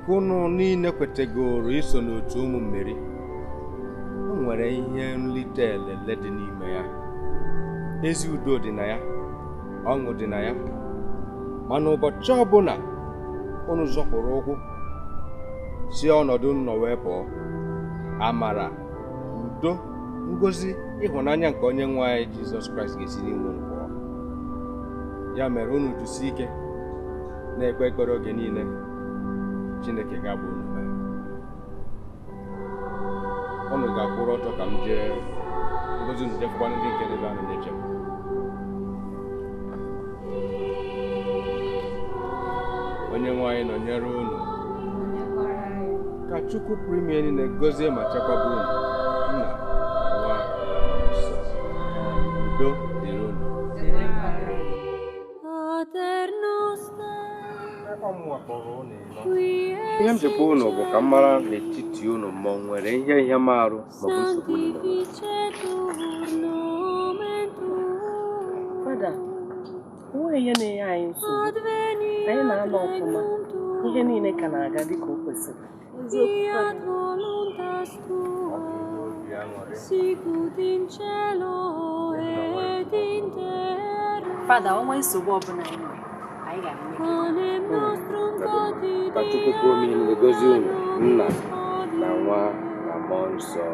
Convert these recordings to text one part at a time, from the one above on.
Nke unu niile kwetegoro iso n'otu ụmụ mmeri, o nwere ihe nlite elele dị n'ime ya. Ezi udo dị na ya, ọṅụ dị na ya. Mana ụbọchị ọbụla unu zọpụrụ ụkwụ si ọnọdụ nnọ wee pụọ, amara, udo, ngozi, ịhụnanya nke onye nwe anyị Jizọs Kraịst ga-esi n'ime unu pụọ. Ya mere unu jisi ike na-ekpe ekpere oge niile, Chineke ga-agba unu ume. Unu ga-akwụrụ ọtọ ka m jee ngozi unu jefukwana ndị nke n'ebe ahụ na-eche m. Onye nwe anyị nọnyere unu. Ka Chukwu pụrụ ime ihe niile gọzie ma chekwaba unu, Nna, Nwa, na Mmụọ Nsọ. Udo dịrị unu. Pater noster, Ihe m ji kpọọ unu bụ ka m mara n'etiti unu ma ọ nwere ihe ihe m arụ maọbụ nsogbu unu nwere. sanctificetur nomen tuum. Fada, o nweghị ihe na-enye anyị nsogbu. Advenit Anyị na-anọ ọfụma. regnum tuum. Ihe niile ka na-aga dịka o kwesịrị. Fiat voluntas tua, sicut in cielo et in terra. Fada, o nwee nsogbu ọbụla anyị nwere, anyị ga-eme. Panem nostrum Ka Chukwu pụrụ ime ihe niile gọzie unu, Nna, na Nwa, na Mmụọ Nsọ.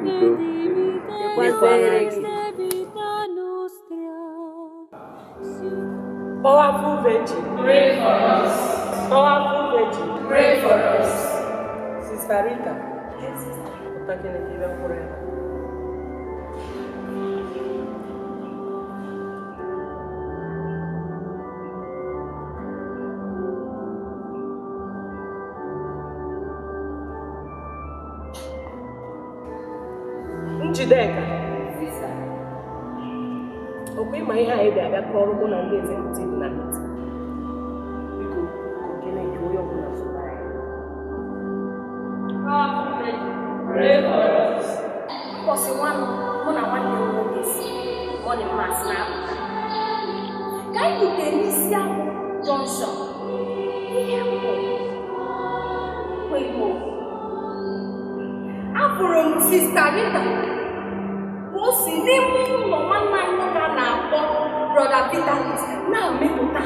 Udo dịrị unu. Dịkwara gị. Vita nostra. Powerful Virgin, Pray for us. powerful Virgin. Pray for us. Sister Rita, pụta gịnị ka ebe mkpụrụ ebe a? Njideka, ọkwa ịma ihe anyị bịa bịa kọrọ mụ na ndị executive na meeting. Biko, ka okene nke onye ọbụla soro anyị. Powerful Virgin, pray for us. Ụbọchị nwanne mụ na nwanne m nwoke si morning mass na-apụta. Ka anyị rutere n'isi akwụ junction, ihe m hụrụ kweghị m okwukwe. Afụrụ m Sista Rita ka o si n'ime ụlọ nwanne anyị nwoke a na-akpọ Brother Vitalis na-amịpụta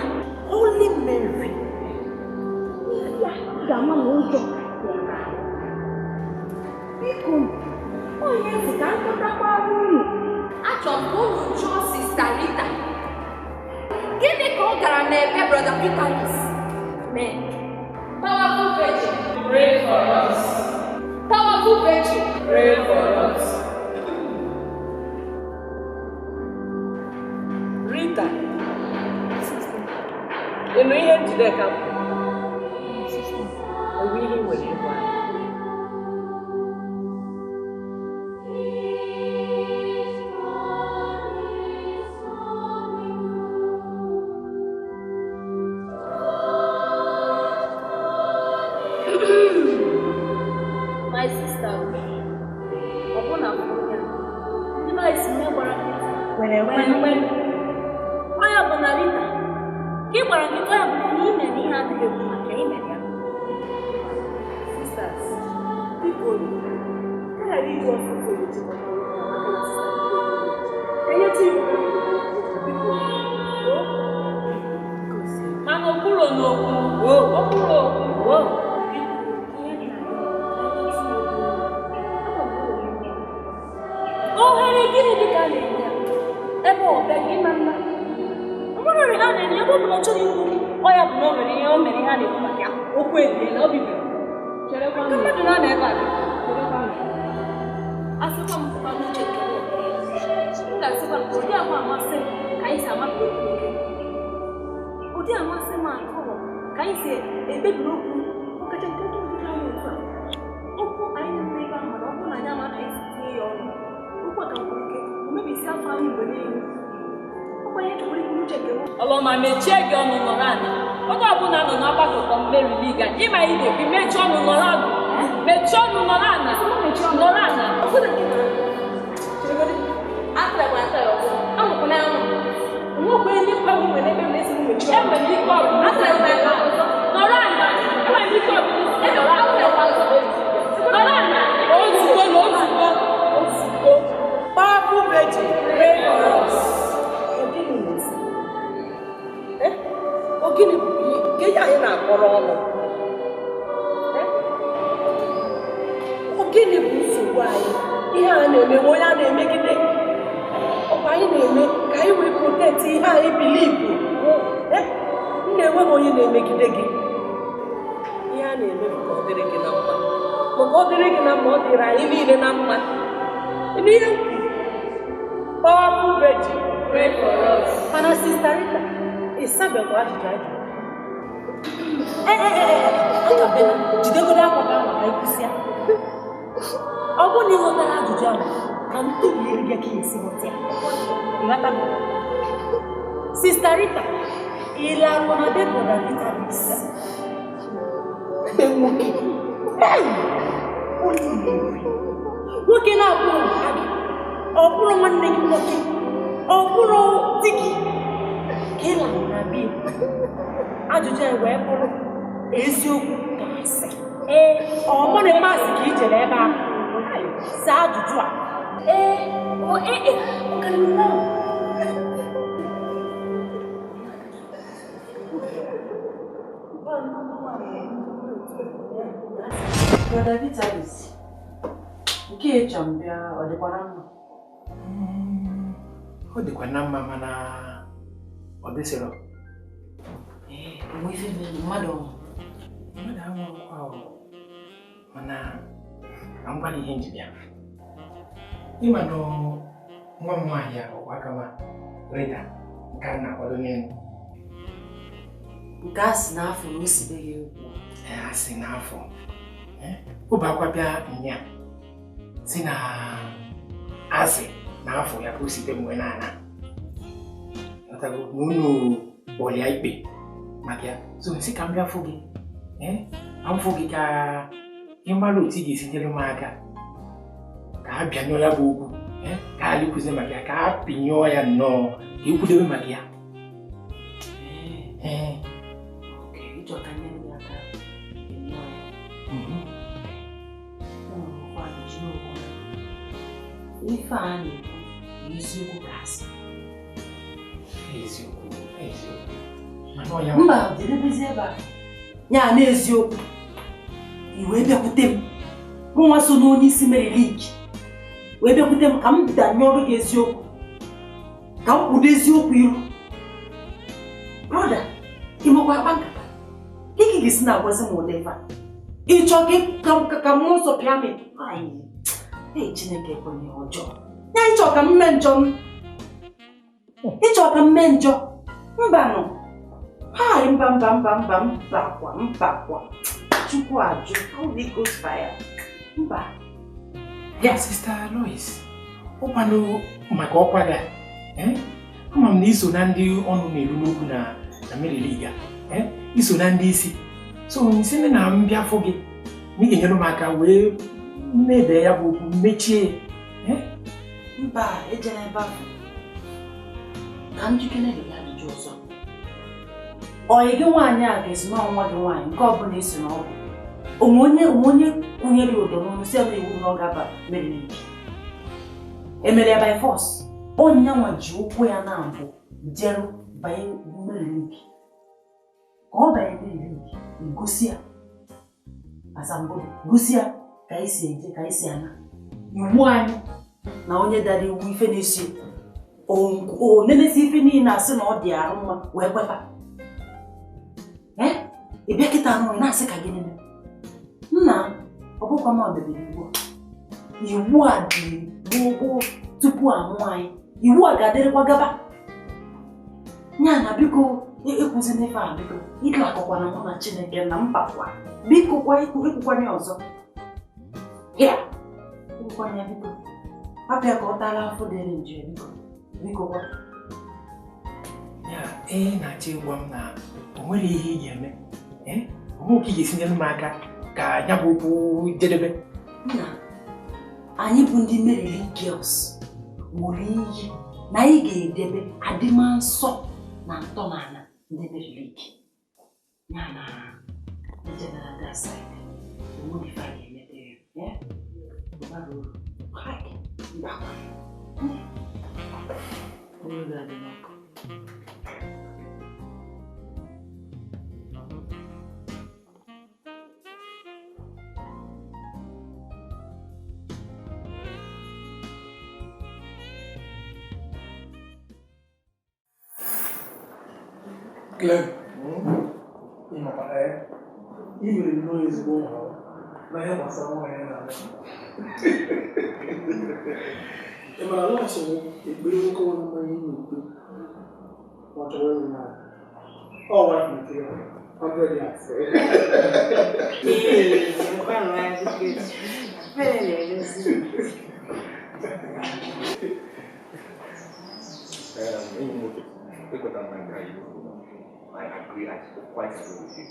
Holy Mary. Ya ga-ama na ụjọ dị ya n'ahụ. Biko, onye ntị ka m kọtakwara unu. Achọrọ m ka unu jụọ Sista Rita. Gịnị ka ọ gara n'ebe Brother Vitalis mee? Powerful Virgin, pray for us. Powerful Virgin. Pray for us. Rita, ị nụ ihe Njideka kwuru? Enwe ihe ị nwere ịgwa anyị? My sister, ọ bụ na mbụ ya, ndị be anyị si nne gbara nkịtị Were were were. Ọ ya bụ na Rita, ka ị gbara nkịtị, ọ ya bụ na ihe ime na ihe adịghị ekwu maka ime ya. Sisters, biko ka ghara iji ọsụsụ echekọta okwu a maka na sista biko enyetụ iwu biko o. Mana okpuru n'okwu, okpuru okwu. Ohere gịnị dị ka a na-enye ya? Ebe ọ bịaghị ịma mma. Ọ bụrụ na a na-enye ebe ọ bụla ọ chọrọ ikwu, ọ ya bụ na o nwere ihe o mere ihe a na-ekwu maka ya. Okwu ebiela, o bibiri. Cherekwa Ka mmadụ na-anọ ebe a bịa. Asịkwa m pụta n'uche nke m. M ga-asịkwa nke ụdị agwa amasị m ka anyị si amapụ okwu oke. Ụdị amasị m atọrọ ka anyị si ekpebiri okwu ọkacha nke ndị obodo anyị otu a. Okwu anyị na-eme ebe ahụ mana ọ bụrụ na anyị ama ka anyị si tinye ya ọnụ. Okwu a ka nwere ike o mebisi afọ anyị mgbe niile. Ọkwa ihe chọkwara ikwu n'uche nke m. Ọlọma mechie gị ọnụ nọrọ ala. Onye ọbụla nọ n'ọgbakọ Mary League a, ịma ihe na-ekwu, mechie ọnụ nọrọ ala. Mechie ọnụ nọrọ ala. Nọrọ ala. Nwekwa ndị mkpagbu nwere ebe m na-esi m mechie ọnụ. Enwere m ike ọbụla. Nọrọ ala. Enwere m ike ọbụla. Nsogbu anyị, ihe a na-eme, onye a na-emegide, ọkwa anyị na-eme ka anyị wee protect ihe anyị believe. M na-enweghị onye na-emegide gị. Ihe a na-eme bụ ka ọ dịrị gị na mma, maka ọ dịrị gị na mma, ọ dịrị anyị niile na mma. N'ihe m kwuru, powerful virgin, pray for us. Mana Sister Rita, ịsabekwa ajụjụ ajụjụ. Ee, akabela jidegodo akwa gị ahụ ka anyị kwụsịa. Ọ bụrụ na ị ghọtara ajụjụ ahụ, ka m tụbiere gị ka ị esi ghọta ya. Ịghọtago? Sister Rita, ị larụ na be Brother Vitalis? Be nwoke. Hey! Onye na-eri. Nwoke na-abụrụ nka gị, ọ bụrụ nwanne gị nwoke, ọ bụrụ di gị, ka ị larụ na be ya. Ajụjụ a wee bụrụ eziokwu ka asị. Ee. Ọ mụrụ masị ka i jere ebe ahụ. Zaa ajụjụ a. Ee, o ee, ọ karịrị na Brother Vitalis, nke ịchọ m bịa, ọ dịkwa na mma? Ọ dịkwa na mma, mana ọ dịsịrọ. Ee, onwe ife mere mmadụ ọnwụ. Mmadụ anwụrụkwa o. Mana ka m gwa gị ihe m ji bịa. Ịma na nwa m nwaanyị a ọkwa aka ma Rita nke a na-akwado n'elu. Nke a sị n'afọ na o si be gị egwu. Ee, a sị n'afọ. Ụbakwa bịa nya si na asị n'afọ ya ka o si be m wee na-ana. Ghọtago? Na unu kpọrọ ikpe maka ya. So nsị ka m bịa fụ gị. Ka m fụ gị ka ị mara otu ị ga-esi nyere m aka ka a bịanyụọ ya bụ okwu, ka a lekwuzie maka ya, ka a pịnyụọ ya nnọọ, ka ekwudebe maka ya. Ee. Ịchọ ka nyere gị aka pịnyụọ ya. Ụmụ ajụjụ okwu. Ife a na-ekwu bụ eziokwu ka asị. Eziokwu, eziokwu. Mana ọ ya Mba, jedebezi ebe a. Ya na eziokwu. I wee bịakwute m. Mụ nwa so n'onye isi Mary League. Wee bịakwute m ka m danyụọrụ gị eziokwu. Ka m kwudo eziokwu iru. Brother, ị makwa akpa nkata? Gịnị ga-esi na-agwazi m ụdị ife a? Ị chọọ ka mmụọ nsọ pịa m? Ai, ei, Chineke ekwenye ihe ọjọọ. Ya ị chọọ ka m mee njọ m? Ị chọọ ka m mee njọ? Mba nụ. Hai, mba mba mba mba mba kwa mba kwa. Chukwu ajụ. Holy Ghost fire. Mba. Ya, Sister Lois, ụkwanụ maka ọkwa gị a, ama m na iso na ndị ọnụ na-eru n'okwu na Mary League a, iso na ndị isi. So nsị na m bịa fụ gị, na ị ga-enyere m aka wee mebie ya bụ okwu, mechie ya. Mba, ejela ebe ahụ. Ka m jikere gị ajụjụ ọzọ. Ọyị gị nwaanyị a ga-esi na nwa gị nwaanyị nke ọbụla esi na ọ bụ. Onwe onye kwụnyere ya ụdọ n'ọnụ si ya na iwu na ọ ga-aba Mary League. Emere ya by force. Onye nwa ji ụkwụ ya na mbụ jeru banye Mary League. Ka ọ banye Mary League, gosi ya asambodo, gosi ya ka anyị si eje, ka anyị si ana. Iwu anyị na onye dara iwu ife na-esi o nenesi ife niile asị na ọ dị arụ mma wee kweta. Ị bịa kịta anụ ị na-asị ka gịnị mee? Nna, ọ bụkwa m debere iwu a. Iwu a dị gboo gboo tupu amụọ anyị. Iwu a ga-adịrịkwa gaba. Ya na biko ekwuzi n'ife a, biko ịlakọkwana mụ na Chineke na mbakwa. Biko kwa ekwukwana ya ọzọ. Ya, ekwukwana ya biko. Hapụ ya ka ọ tara afọ dịrị nje biko. Biko kwa. Ya, ị na-achọ ịgwa m na o nwere ihe ị ga-eme. O nwere ka ị ga-esi nyere m aka ka ya bụ okwu jedebe. Nna, anyị bụ ndị Mary League Girls ṅụrụ iyi na anyị ga-edebe adịmansọ na ntọala ndị Mary League. Ya na ejebere that side, onweghị ife a ga-emete ya. Ọ bara uru. Hai, mba kwa. Onwe ga-adị n'ọkụ. Clem, ị nwere nnọọ ezigbo nhọrọ na ihe gbasara nwaanyị na-alụ. Ị mara na ọ sọ ekpere nwoke nwere mmanya ị na-ekpe ma ọ chọrọ ịlụ nwaanyị. Ọ wife material, 100 yards. I agree, I quite agree with you.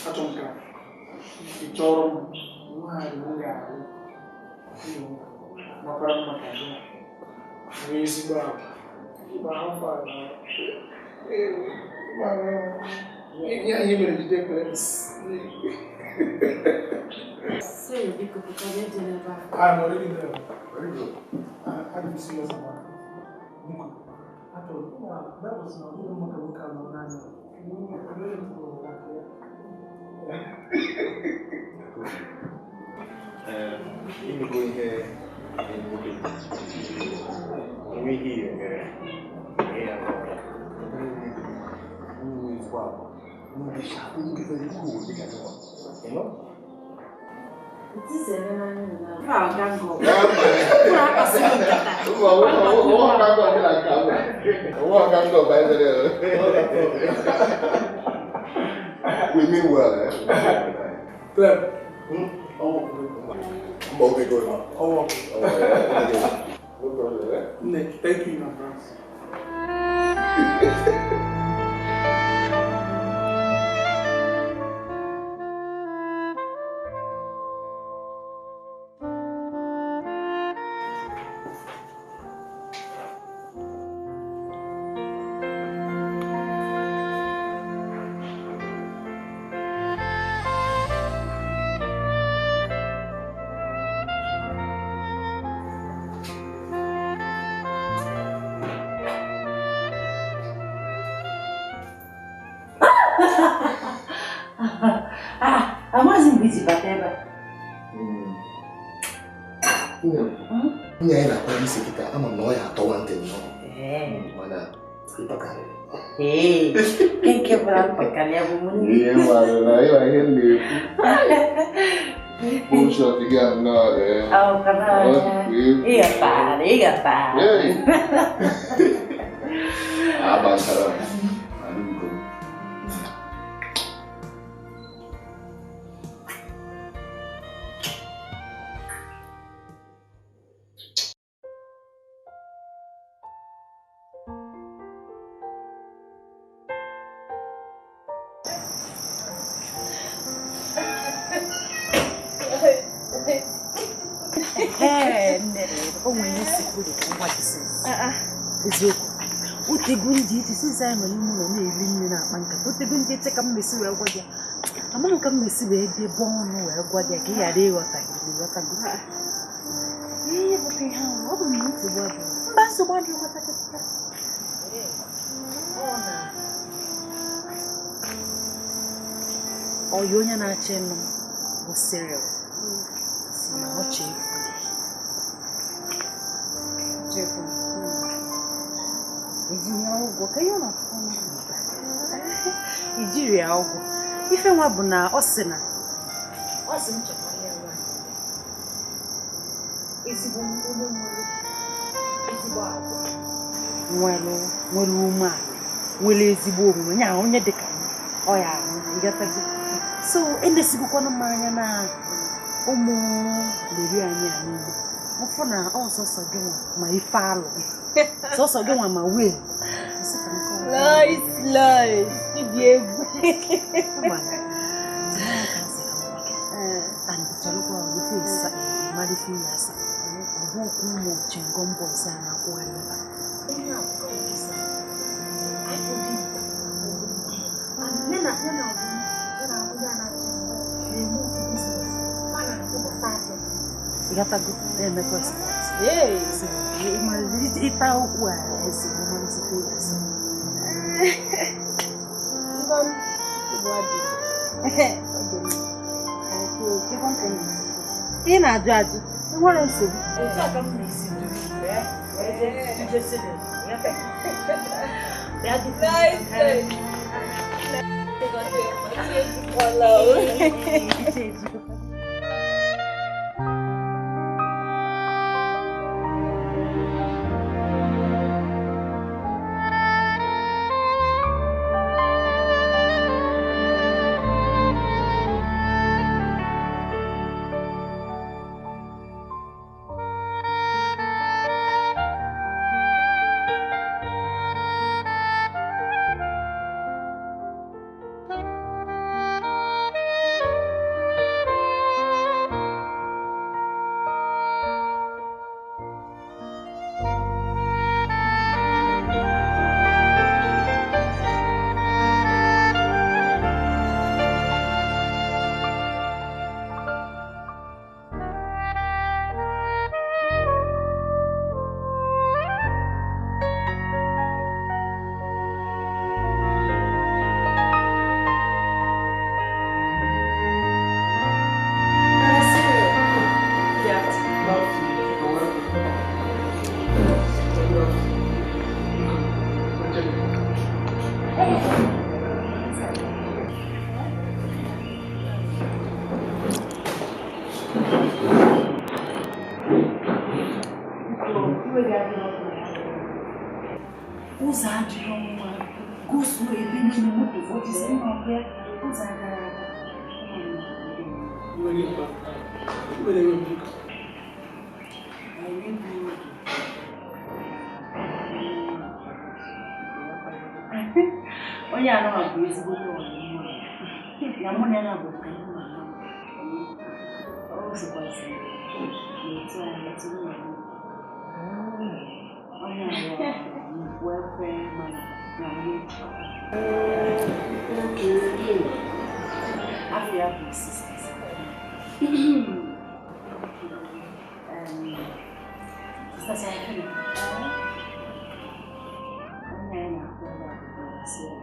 Achọrọ m ka ị chọrọ m nwaanyị m ga-alụ makwara mma ka gị nwee ezigbo agwa afọ a ihe mere jide ekpere. I'm already there. Very good. I'm serious about it. That was not even We mean well, eh? Clem. Okay, go. Oh, yeah. No problem, eh? Nick, thank you in advance. Nwunye anyị na-akwado isi kịta, ama m na ọ ya atọwa ntị nnọọ. Mana ịtọkarịrị. Nke bara mkpakarị bụ m. Ihe marụla, ịma ihe m na-ekwu. Bullshot gị a nnọọ. Ị ghọtara. Agbasara m. Eziokwu otego ndị eche since anyị nọ n'ime ụlọ na-eri nri na-akpa nkata otego ndị eche ka m mesi wee gwa gị amaghị ka m mesi wee debe ọnụ wee gwa gị ka ị ghara ịghọta gị ịghọtago ihe bụkwa ihe ahụ ọ bụ na nsogbu adịghị mba nsogbu adịghị gwatachachata ọyị onye na-achọ ịnụ m bụ Cyril si na ọ chọọ ikwu ejiri ụgwọ ka ihe na-afụ ijiri ya ụgwọ ife nwa bụ na ọ sị na ọ sị m chọtara ya nwaanyị ezigbo onye nwere ezigbo agwa nwere umeala nwere ezigbo omume ya onye dịka ọ ya ahụ ịghọtago so enesigokwana m anya na ụmụ leri anyị a niile mfụ na ọsọsọ gị nwa ma ife alụ sọsọ gị nwa ma wee Lois, Lois, ịdị egwu. Ya na ọdụm, ya na onye a na-achị na-eme otu biznes, ma na-atụbata afịa. Ịghọtago na-emekwa export. So, ịta okwu a eze ọmalizite ya sị. Ị na-ajụ ajụ, enwere nsogbu. Otu a ka m na-esi Ụzọ adịghị mma, gosuo ebe niile moto ojizi mma ya, ụzọ agara aga. Onye anọ bụ ezigbo ọyị na mụ na ya bụ ka ihe mama ọ sịkwazị n'otu anyị etu nwunye m onye ahụ welfare manager na onye nchịkwa. Afọ ya bụ Sista Sista Serafina. Onye anyị na-akpọ ebe a bụ Sierra.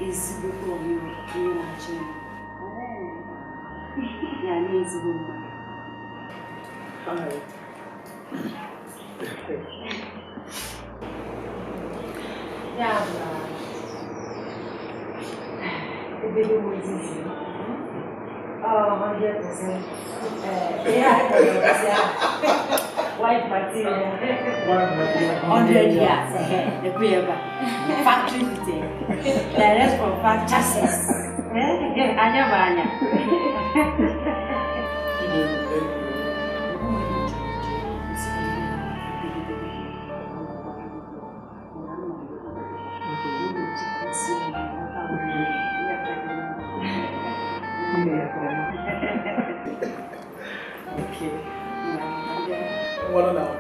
Ezigbo onye na-achị ya na ezigbo mmadụ. Ya bụ obere ozizi 100% white material 100 years factory fitted direct from factory chassis anya bụ anya. Okay. Well, now,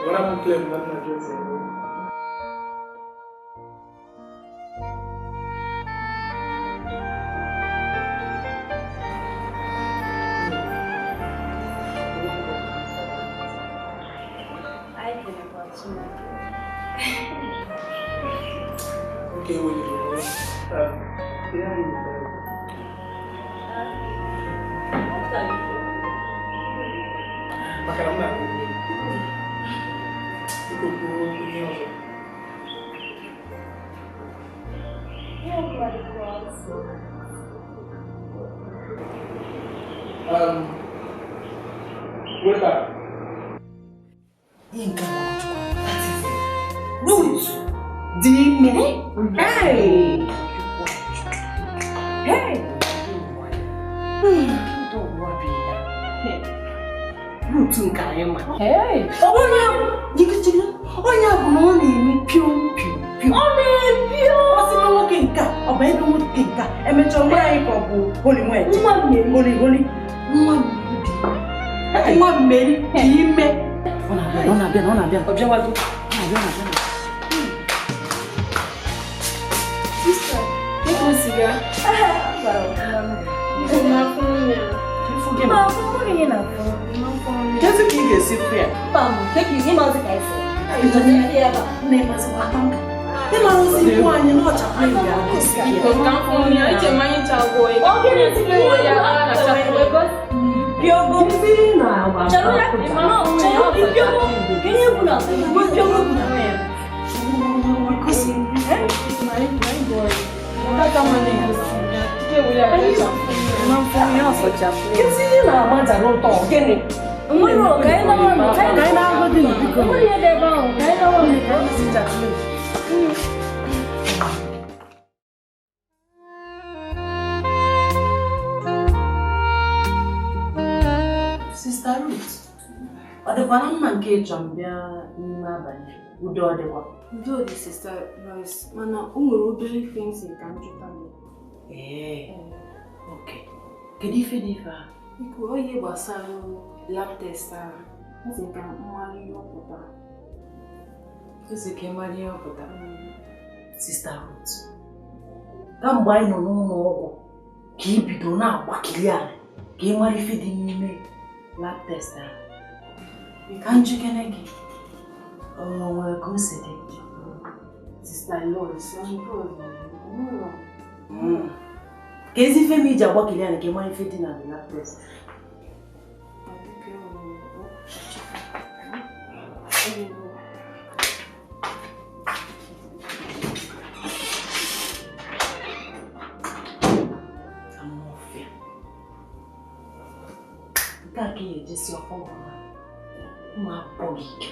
what I'm claiming, I'm just saying. I can watch you. Okay, well, you know, yeah, you know. Maka na m na-agụ mmiri. Biko kwuo ihe ọzọ. Weta. Ihe nke a Ruth dị ime. Hey! Hey! Ruth nke anyị ma. Onye bụ na ọ na-eme pio pio pio. Ọ na-epio. Ọ sị na nwoke nke a, ọ bụ ebe nwoke nke a. Emechaa nwa anyị ka ọ bụ holi nweje. Nwa mmeri. Holi holi. Nwa mmeri dị ime. Nwa mmeri dị ime. Ọ na-abịa, ọ na-abịa, ọ na-abịa. Ọ bịawago. Ọ na-abịa, ọ na-abịa. Sister. Siga. Kedu ka ị ga-esi fụ ya? Ịmara ozi ikwu anyị na ọchapụ ya. Kezi ihe na-agbajara ụtọ gịnị? Ka anyị na-agụ dị biko. Sister Ruth, ọ dịkwa na mma nke ịchọ m bịa n'ime abalị? Udo ọ dịkwa? Udo dị, Sister Lois, mana o nwere obere ife m si ka m jụta gị. Ee, ok. Kedu ife dị ife ahụ? Biko, ọ ihe gbasara lab test ahụ. M sị ka m mara ihe ọ pụtara. Esi ka ị mara ihe ọ pụtara? Sister Ruth, kamgbe anyị nọ n'ụlọ ọgwụ ka ị bido na-agbakili ala ka ị mara ife dị n'ime lab test ahụ. Ka njikere gị, o nwere ka o si dị? Sister Lois, ọ nke ọzọ, ọ Ka ezi ife m iji agbakili ala ka ị mara ife dị na lab test. Nke a ka ị ga-ejesi ọkwa ọbụla ma akpọ gị ike.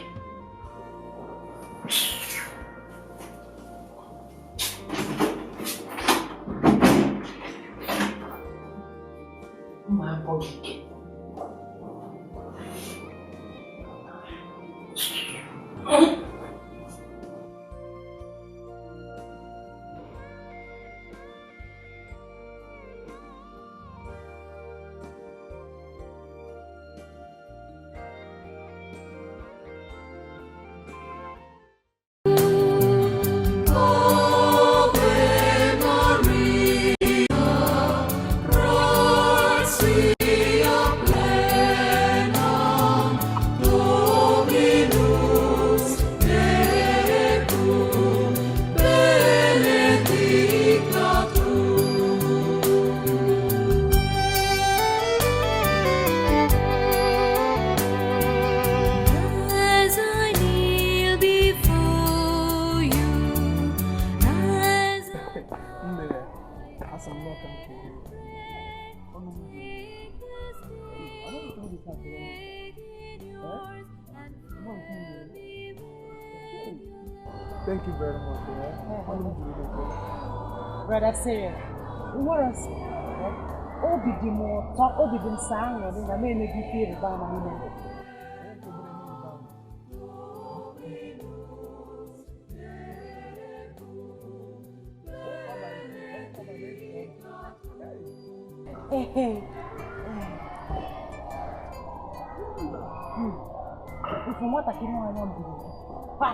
Mma akpọ gị ike. Thank you very much. Brother Cyril, what else? Obi dị m ụtọ, obi dị m sọ aṅụrị na m emeghị ife ịrịba ama n'ime ndụ. Ifu nwatakịrị nwaanyị buru pa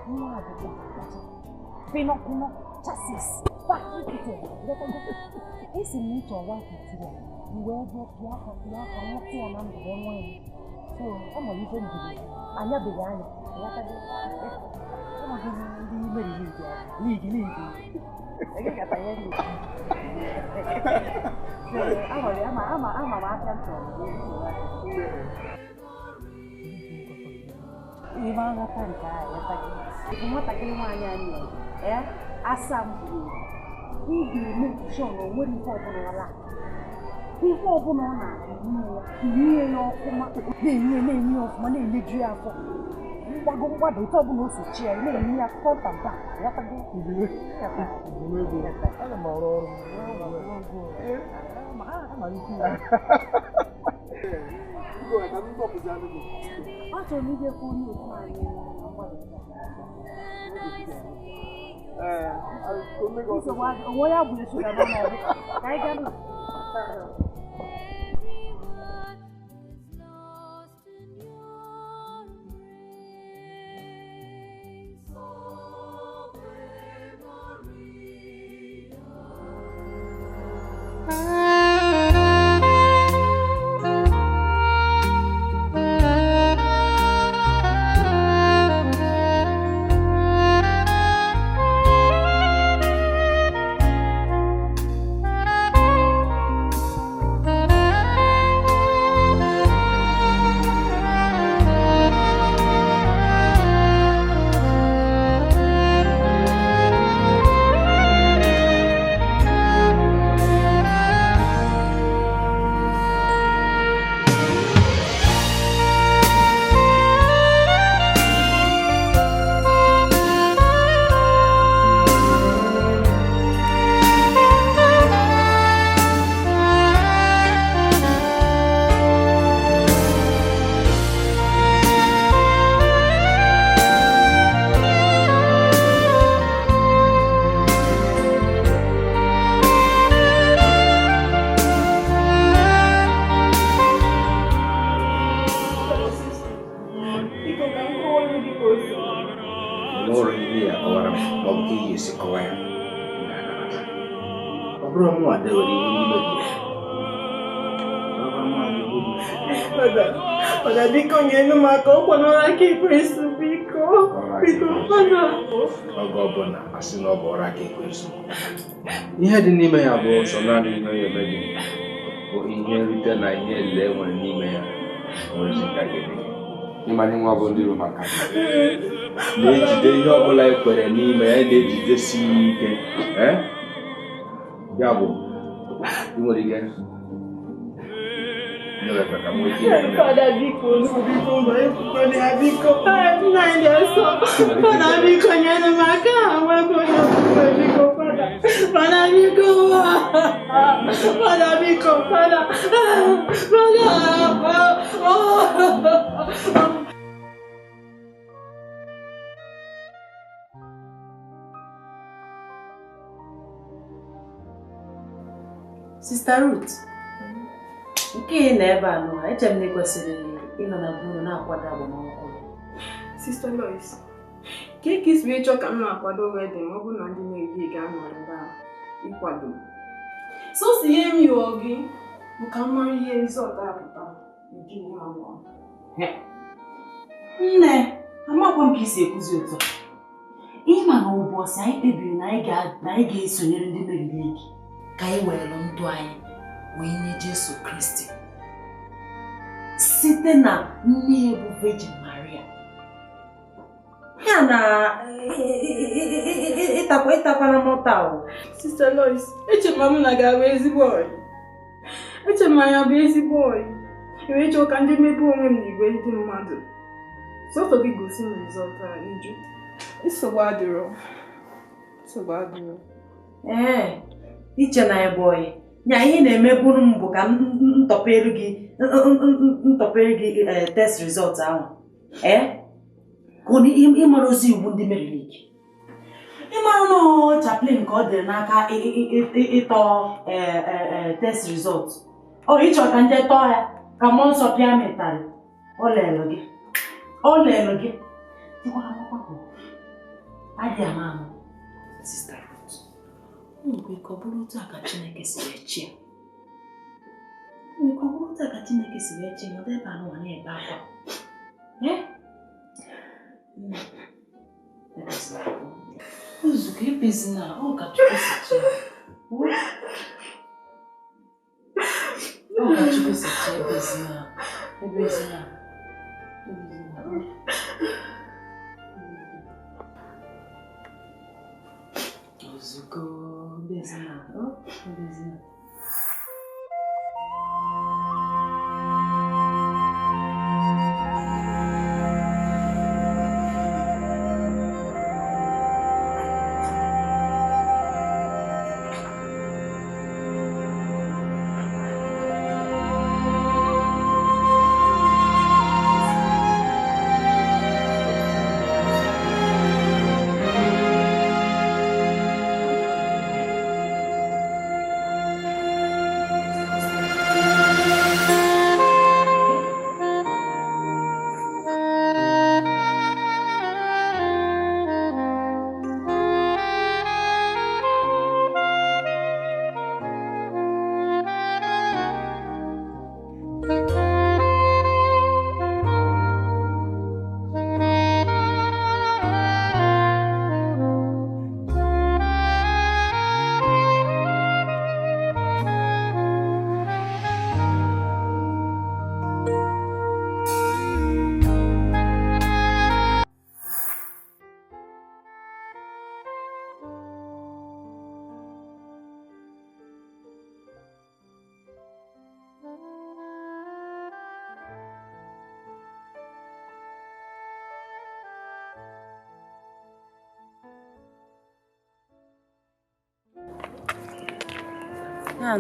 nwa akwụkwọ pịnọ pịnọ chasis factory fitted. Esi m ịchọ wife material wee bụ pịa aka pịa aka nweta ya na ndụ wee nwee ya. So ọ nwere ife mbiri anyabeghị anya amaghị m ndị meriri ligi ligi ama ama m aka m chọrọ ihe nghọta nke a bụ nwatakịrị nwaanyị anyị ee asa m buru ị ga-eme nkwushọn na o nwere ife ọbụla ọla ihe ọbụla ọ na-enye ya nye ya ọfụma na-enye na-enye ya ọfụma na-enyeju ya afọ mgbago mgbada otu ọbụla o si chi ya na-enye ya front and back. Ọ chọrọ m ijekwa onye otu anyị onwe ya bụ shuga n'ọnụ ka anyị gaa. Nwere ihe ya kọwara m ma ọ bụ ka ị ga-esi kọwa ya, m ga-anabata. Ọ bụrụ mụ dewere iwu n'ime gị. Fada, biko nyere m aka, ọ kwanara aka ekwensu, biko. Biko, Fada. Oge ọbụla asị na ọ bụ ọrụ aka ekwensu. Ihe dị n'ime ya bụ sọ naanị ihe onye eme gị bụ ihe nrite na ihe elele e nwere n'ime ya. Nwere nke a ga-eme gị. Ịmara nwa bụ ndị Roma ka na-ejide ihe ọbụla e kwere n'ime ya, na-ejidesi ya ike. Ya bụ, ị nwere ike. Fada, biko, biko, biko, biko, nna anyị dị nsọ. Fada, biko, nyere m aka, nwekwa onye okwukwe, biko, Fada. Fada, biko, Fada, biko, Fada, Fada, Sister Ruth, nke ị nọ ebe a nọ, eche m na ị kwesịrị ịnọ na buru na-akwado agbamakwụkwọ. Sister Lois, ka ị isi wee chọọ ka m na-akwado wedding ọ bụrụ na ndị na-ebi ga-anọ ebe a ịkwado. Sọsọ ihe m yọọ gị bụ ka m mara ihe rizọtụ a pụta iji nwa nwa. Nne, amakwa m ka isi ekwuzi otu a. Ịma na ụbọchị anyị kpebiri na anyị ga-esonyere ndị Mary League ka anyị were ndụ anyị wee nye Jesu Kristi site na nne bụ Virgin Maria. Ya na ịtakwana m ụta o. Sister Lois, eche m na ga-abụ ezigbo ọyị. Eche m anya bụ ezigbo ọyị. Enwere chọọ ka ndị mmepe onwe m n'igwe ndị mmadụ. Sọsọ gị gosi m rizọtụ a iju. Nsogbu adịrọ. Nsogbu adịrọ. Ee, iche na ịbụ ọyị. Nya ihe na-emeburu m bụ ka m ntọpere gị test result ahụ. Ee? Ka ọ ịmara ozi iwu ndị Mary League. Ịmara na chaplain ka ọ dịrị n'aka ịtọ test result. Ọ ịchọ ka nje tọọ ya ka mmụọ nsọ pịa m ịtarị. Ọ lelu gị. Ọ lelu gị. Adị ama ama. Sister Ruth, o nwere ka ọ bụrụ otu a ka Chineke si wee chie. O nwere ka ọ bụrụ otu a ka Chineke si wee chie nọdụ ebe anụwa na-ebe akwa. Ozugo ebezina, ọ ka Chukwu si chie. Ọ ka Chukwu si chie, ebezina. Ebezina. Ebezina. Ozugo, ebezina. Ebezina.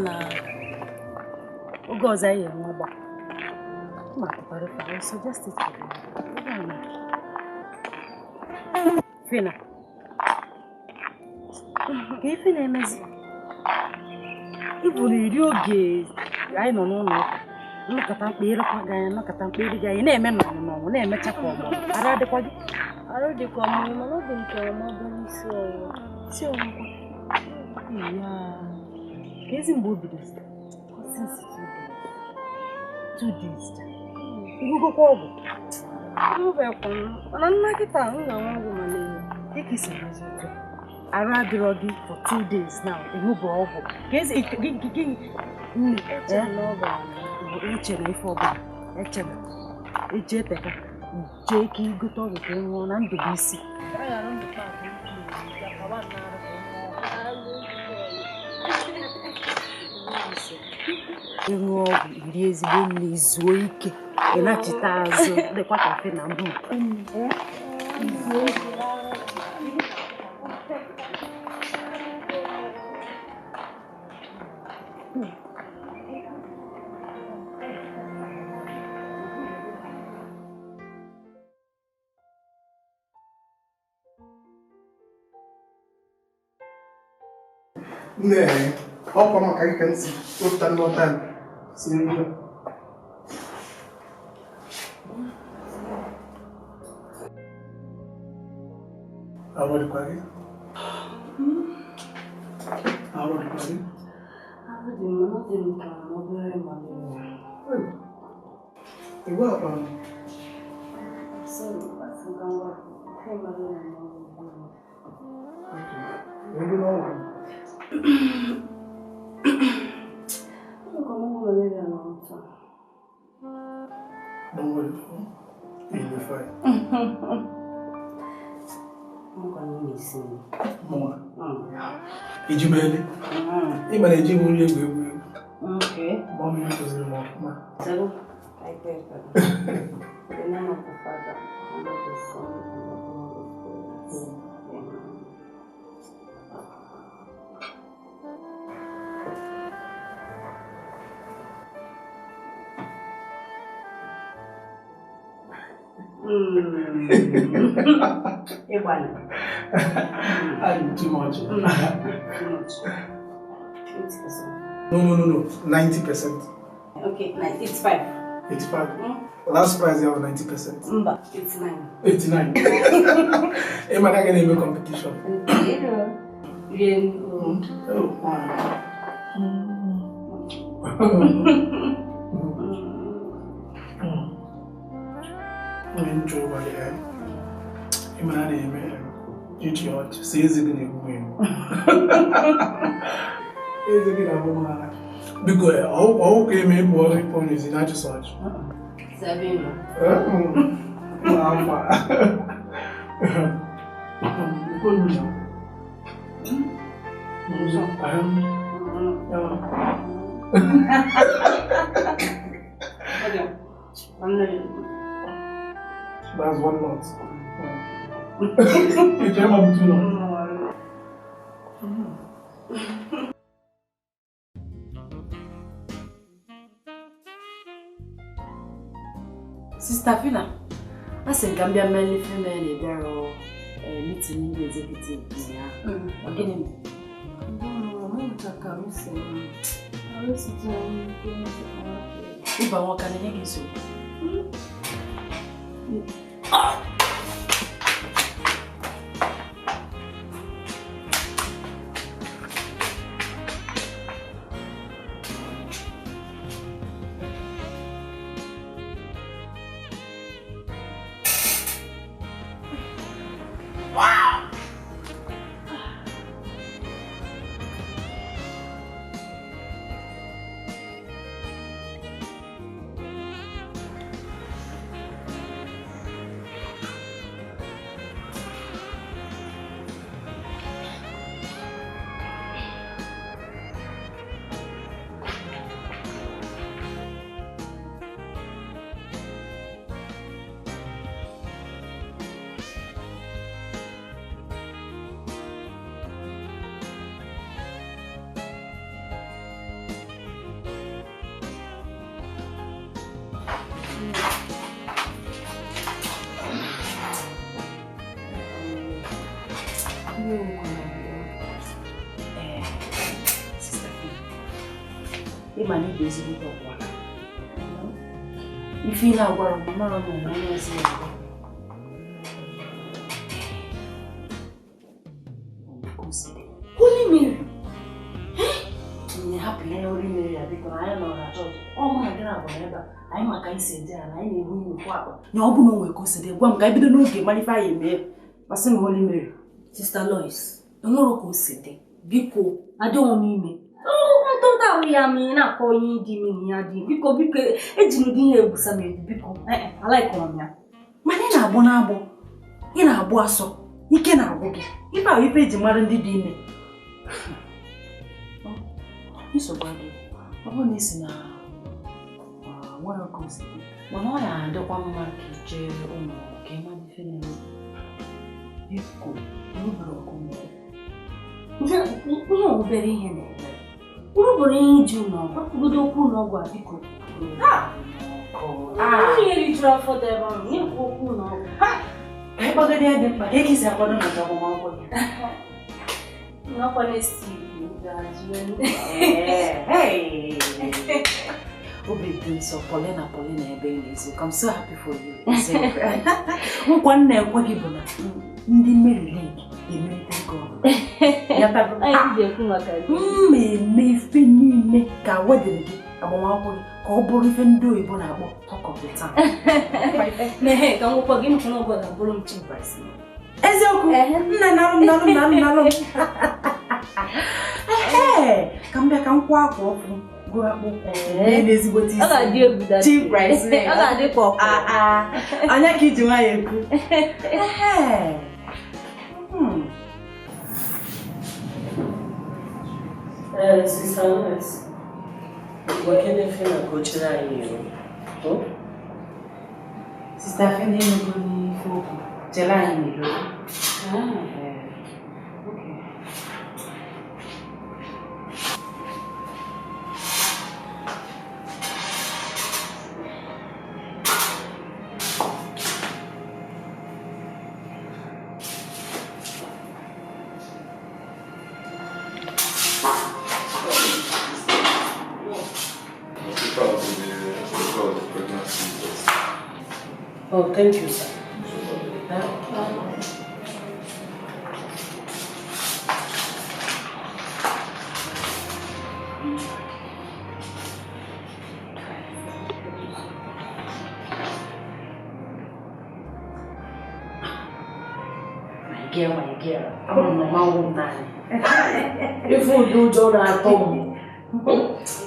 Na oge ọzọ anyị enwe ọgbakọ, ma tụkwara I will suggest it to you. Fina, ka ife na-emezi ị bụrụ iri oge anyị nọ n'ụlọ ụka Nnọkọta mkpa ịrụkwa gị anya, nnọkọta mkpa iri gị anya, na-eme n'ọnwụ na-emecha ka ọgbọ. Arụ adịkwa gị? Arụ dịkwa m, mana ọ dị m ka ọma bụrụ isi ọwụwa. Isi ọwụwa? Ya. Ka ezi mgbe o bidoro? Since 2 days. 2 days. Ịgụgokwa ọgwụ? Mbekwa m, mana nna kịta m ga-aṅụ ọgwụ malaria. Dịka isi mezi otu a, arụ adịrọ gị for 2 days now, ịṅụbe ọgwụ. Ka ezi gị nne, echere ife ọbụla, echere, eje teka, jee ka igote ọgwụ ka ị ṅụọ na ndụ bụ isi. Ịṅụ ọgwụ, iri ezigbo nri, zuo ike, ị nachite azụ, dịkwa kafe na mbụ. Nne, ọkwa maka gị ka m si wepụta nnọta si nri. Arụ dịkwa gị? Arụ dịkwa gị? Arụ dị m, ọ dị m ka obere malaria. Iwu akpa m. Sorry, asị ka m gwa gị, malaria na ọgwụ. Okay. Ego n'ọgwụ. Don't worry, you'll be fine. Mama, Ejimele. Even Ejimele, Okay. Mommy, you mama. So, I pray for the name of the Father, and of the Son, and of the Holy Spirit. Amen. I'm too much. Too much. 80%. No. 90%. Okay, 85. 85. Last prize I was 90%. Mba, 89. 89. Am I not gonna make competition? Okay. Oh. Because all came in for is in such. Sabino. That's one lot. You came up with 2 lots. Sister Fina, I think I'm the mainly female there meeting the executive. Again, Sister Fina, ịma na ị bụ ezigbo ọkwa. Ife ị na-agwara m mara m na onye ọzọ ya. Holy Mary. Nne hapụ ihe Holy Mary a biko na anyị nọrọ na chọọchị. Ọ mụ na gị na-abụ n'ebe a. Anyị maka isi eje ala, anyị na-ebu ihe okwu akpa. Na ọ bụ na o nwere ka o si dị, gwa m ka anyị bido n'oge mara ife anyị emee. Masị m Holy Mary. Sister Lois, enwero ka o si dị. Biko, adịghị m ime. Ntụntụ ahụ ya ma ị na-akọ ihe dị ime na ya dị. Biko, biko, ejiri ụdị ihe egwusa m egwu, biko. Alaikọrọ m ya. Mana ị na-agbọ n'agbọ, ị na-agbọ asọ, ike na-agwụ gị. Ife ahụ ife eji mara ndị dị ime. Nsogbu adịghị. Ọ bụrụ na ị si na nwere ka o si dị, mana ọ na-adịkwa mma ka i jee ụlọ ọgwụ ka ị mara ife na-eme. Biko, erubere ọgụ mmụọ. Ihe obere ihe na-eme. Urubere ihe iji ụlọ ọgwụ, kwugodo okwu ụlọ ọgwụ a biko. Ihe rijuru afọ dị ebe ahụ, na-ekwu okwu ụlọ ọgwụ. Ka anyị kpagoro ya dị mkpa, ka esi akwado maka agbamakwụkwọ gị. N'ọkwa na-esi ga-ajụ. Obi dị nsọ, Paulina Paulina ebe ị na-eziokwu. I'm so happy for you. Nkwa m na-ekwe gị bụ na ndị Mary League ga-emerite nke ọbụla. M eme ife niile ka wedding gị, agbamakwụkwọ gị, ka ọ bụrụ ife ndị oyibo na-akpọ talk of the town. Ka m gwakwa gị maka na ọgwụ ga-abụrụ m chief bridesmaid. Eziokwu? Nna nalụ m nalụ m nalụ m nalụ m. Ee, ka m bịa ka m kwụọ akwa ọfụ gụọ akpụkpọ n'ezigbote isi. Ọ ga-adị egwu dada. Chief bridesmaid. Ọ ga-adị ka ọkụ. Anya ka iji nwayọ ekwu. Ee. Sister Lois, gwakene Fena ka o chere anyị iro. Sister Fena enwego n'ife okwu, chere anyị n'iro. Oh, thank you, sir. My girl, my girl. I'm a woman. If you do, John, I come.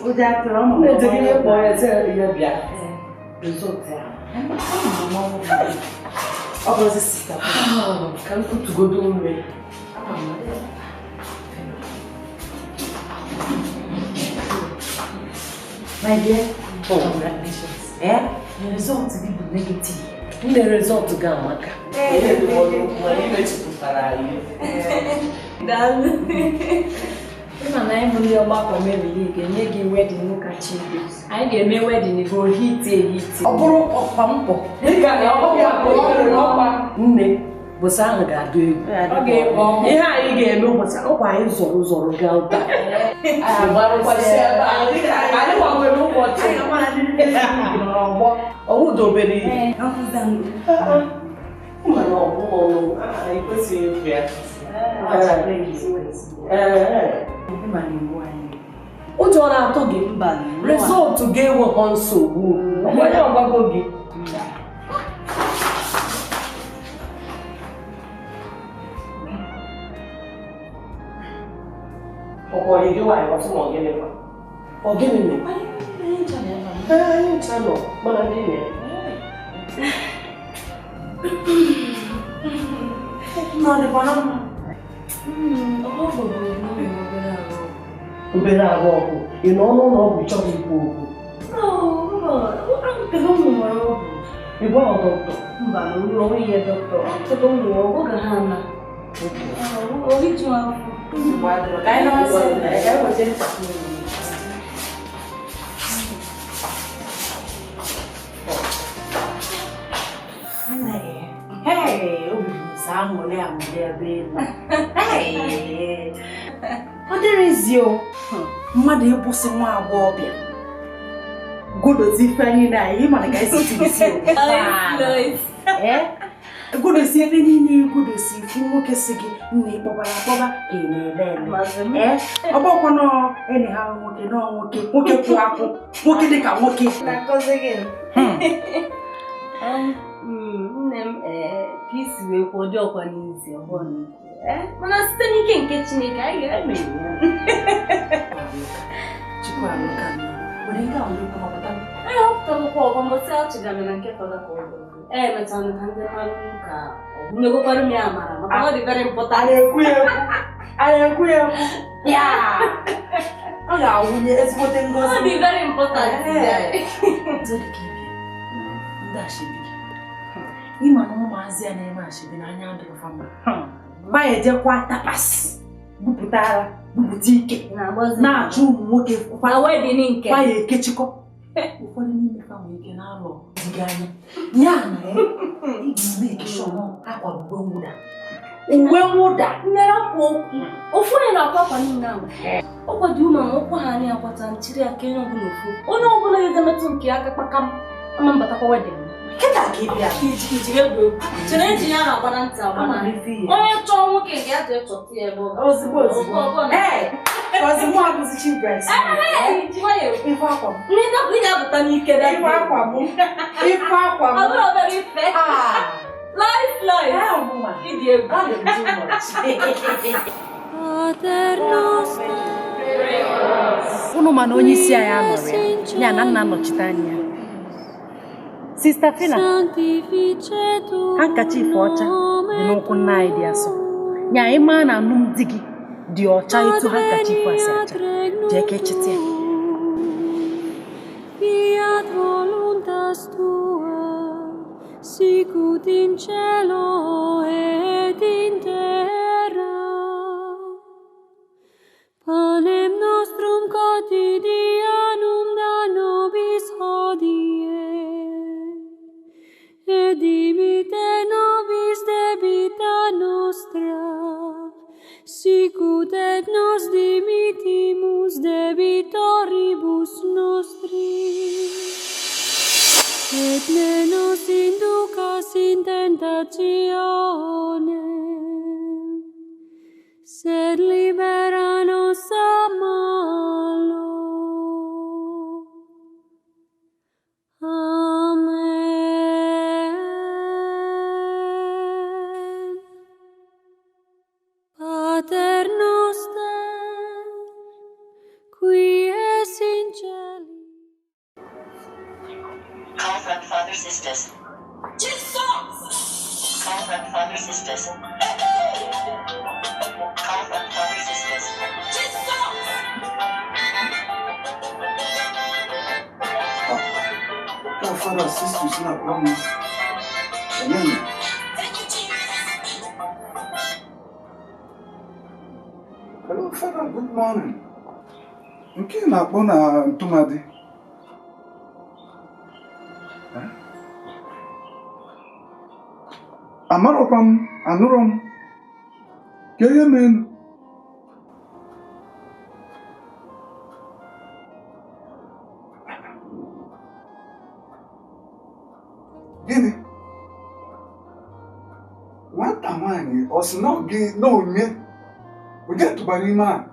Ụjọ atụrụ ọmụ. Na-ejegide kpọọ ya sị ya bịa. Result ya. Ọ bụrụzi sista. Ka m kutugodo ume. My dear, congratulations. Eh? The result gị bụ negative. Nne result gị amaka. Imechipụtara anyị. Daalụ. Ịma na anyị bụ ndị ọgbakọ Mary League ga-enye gị wedding kacha ibe. Anyị ga-eme wedding gị ohite ehite. Ọ bụrụ ọkwa mbọ. Dịka ọkwa nne bụsị ahụ ga-adụ egwu. Ọ ga-ekpo ọkụ. Ihe anyị ga-eme ụbọchị ọkwa anyị zọrọ zọrọ gaa ụta. Anyị gbanwere ụbọchị. Ọwụ dobere ihe. Mana ọ bụ ọnụ anyị kwesịghị ịfụ ya. Ụjọ na-atụ gị rizọtụ ga-enweghọ nsogbu. Onye ọgbago gị. Ọkwa gị nwaanyị ọtụ na ọgịnị kwa? Ọgịnị mere? Anyị ncha nọ mana ndị na obere arụ ọgwụ. Ị nọ n'ụlọ ọgwụ chọghị ikwu okwu. Ị gwara dọkịta? Mba, ihe dọkịta. Oge ha na. Hey, obi m sọ aṅụrị aṅụrị ebe ị nọ. Hey! Ọ dịrịzi o, mmadụ ịkwụsị nwa agbọghọbịa Godozi ife anyị na anyị mana ka esi tibisi. Godozi ebe niile godozi ifu nwoke si gị nna ịkpọbara akpọba ka ị na-ele ele. Ọ bụkwa nọ enyi ha nwoke nọ nwoke nwoke kwụ akwụ nwoke dị ka nwoke. Nne m ka isi wee kwuo dị ọkwa n'izi ọhụrụ n'ikwu. Mana site n'ike nke Chineke anyị ga-eme ya. Chukwu alụka were nke a were kọpụta. Ee, ọ pụtagokwa ọgọ mbọsị achịgara na nke fọdụ ka ọ bụrụ. Ee, mechanụ ka ndị mmanụ ka ọ gụnyegokwara m ya amara maka ọ dị very important. A na-ekwu ya ekwu. A na-ekwu ya ekwu. Ya! Ọ ga-awụnye ezigbote ngọzi. Ọ dị very important. Ọzọ dị ka ibe ndị ashebi. Ịma na ụmụazị a na-eme ashebi n'anya adịrọ fa mma. Ba ejekwa tapas bupụta ara bupụta ike na-achụ ụmụ nwoke fa ya ekechikọ. Ụfọdụ n'ime fa nwere ike na-alọ dị anya. Ya na ị ga-eme ekeshọn akwa uwe mwụda. Uwe mwụda. Mmere akwa okwu. Ofu onye na-akwa akwa niile ahụ. Ọkwa dị ụmụ akwụkwọ ha anyị akwata nchiri aka onye ọbụla ofu. Onye ọbụla ga-emetụ nke aka kpakam ama mbatakwa wedịn. Kịta ka ị bịa. Ijiri egwu egwu. Chere eji ya na-agba na ntị agba na onye chọọ nwoke nke ya jee chọta ya ebe ọ ga. Ozugbo ozugbo. Ee, ozugbo abụzi chief bride. Ife akwa m. Ndị dọkịta ị ga-apụta n'ike na ife akwa m. Ife akwa m. Ọ bụrụ obere ife. Life life. Ịdị egwu. Ọ dị too much. Unu ma na onye isi anyị anọrọ ya, ya na nna nnọchite anya ya. Sista Fina, handkerchief ọcha dị n'ụkwụ nna anyị dị asọ. Nya anyị maa na alụmdi gị dị ọcha etu handkerchief a si acha. Jee ka echeta ya. Fiat voluntas tua, sicut in cielo et in terra. Panem nostrum quotidianum da nobis hodie, et dimitte nobis debita nostra, sicut et nos dimittimus debitoribus nostris. Et ne nos inducas in tentationem, sed libera nos a malo. Amen. Pater noster, qui es in celi. Call from Father Sisters. Jesus! Call from Father Sisters. Call from Father Sisters. Jesus! Oh, Father Sisters, not one. Amen. Thank you, Jesus. Hello, Father. Good morning. Nke na-akpọ na ntụmadị. Amarọkwa m, anụrọ m. Ka ihe menu. Gịnị? Nwata nwaanyị ọ sị na gị na onye onye tụbara ime a?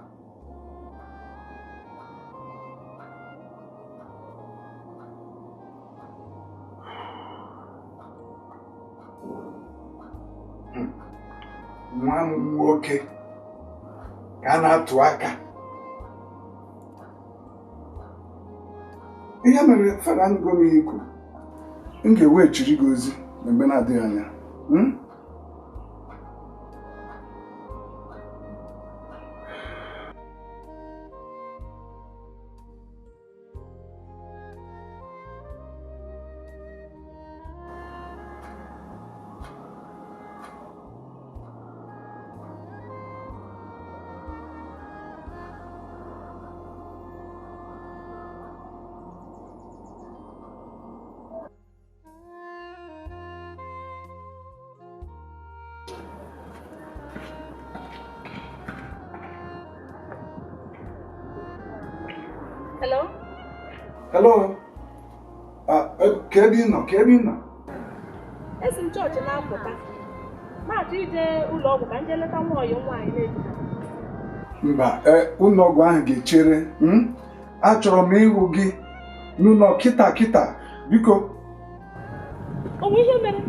Nwa m nwoke ka a na-atụ aka. Ihe mere Fada ngo m ikwu, m ga-eweghachiri gị ozi na mgbe na-adịghị anya. Hello? Hello? Ka ebe ị nọ, ka ebe ị nọ. Esi m chọọchị na-apụta. Na-achọ ije ụlọ ọgwụ ka m jee leta nwa ọyị nwaanyị na-ejide. Mba, ụlọ ọgwụ ahụ ga-echere. Achọrọ m ịhụ gị n'ụlọ kịta kịta, biko. O nwe ihe mere?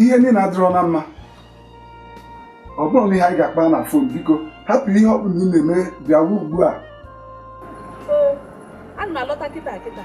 Ihe niile adịrọ na mma. Ọ bụrụ na ihe anyị ga-akpa na fon, biko hapụ ihe ọ bụla ị na-eme bịawa ugbu a. Ana m alọta kịta kịta.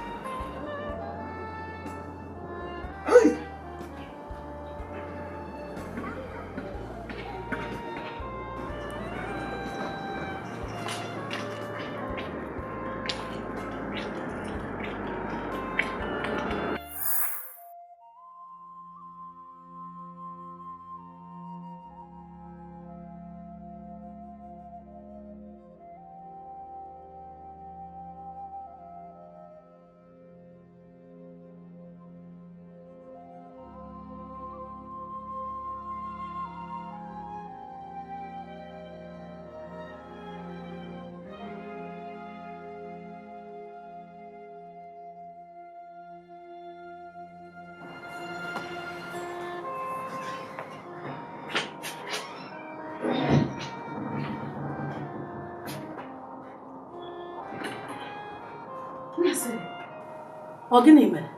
Ọ gịnị mere?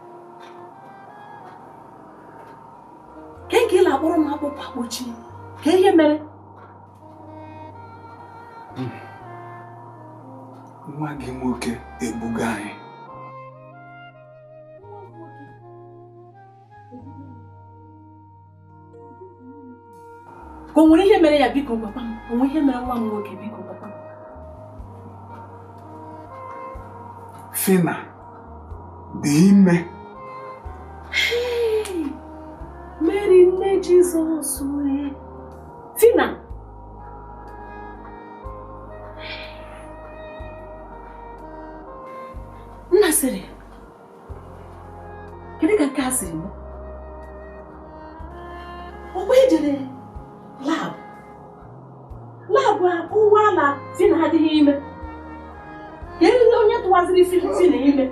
Ka nke ị na-akpọrọ m akpụkpọ akpọchi, ka ihe mere? Nwa gị nwoke egbugo anyị. Ka o nwere ihe mere ya, biko gwakwa m. O nwere ihe mere nwa m nwoke, biko gwakwa m. Fina dị ime. Mary nne Jizọs, Fina. Nna sịrị, kedu ka nke a siri mee? Ọkwa ejere lab. Lab akụwala Fina adịghị ime. Kedu onye tụwaziri Fina ime?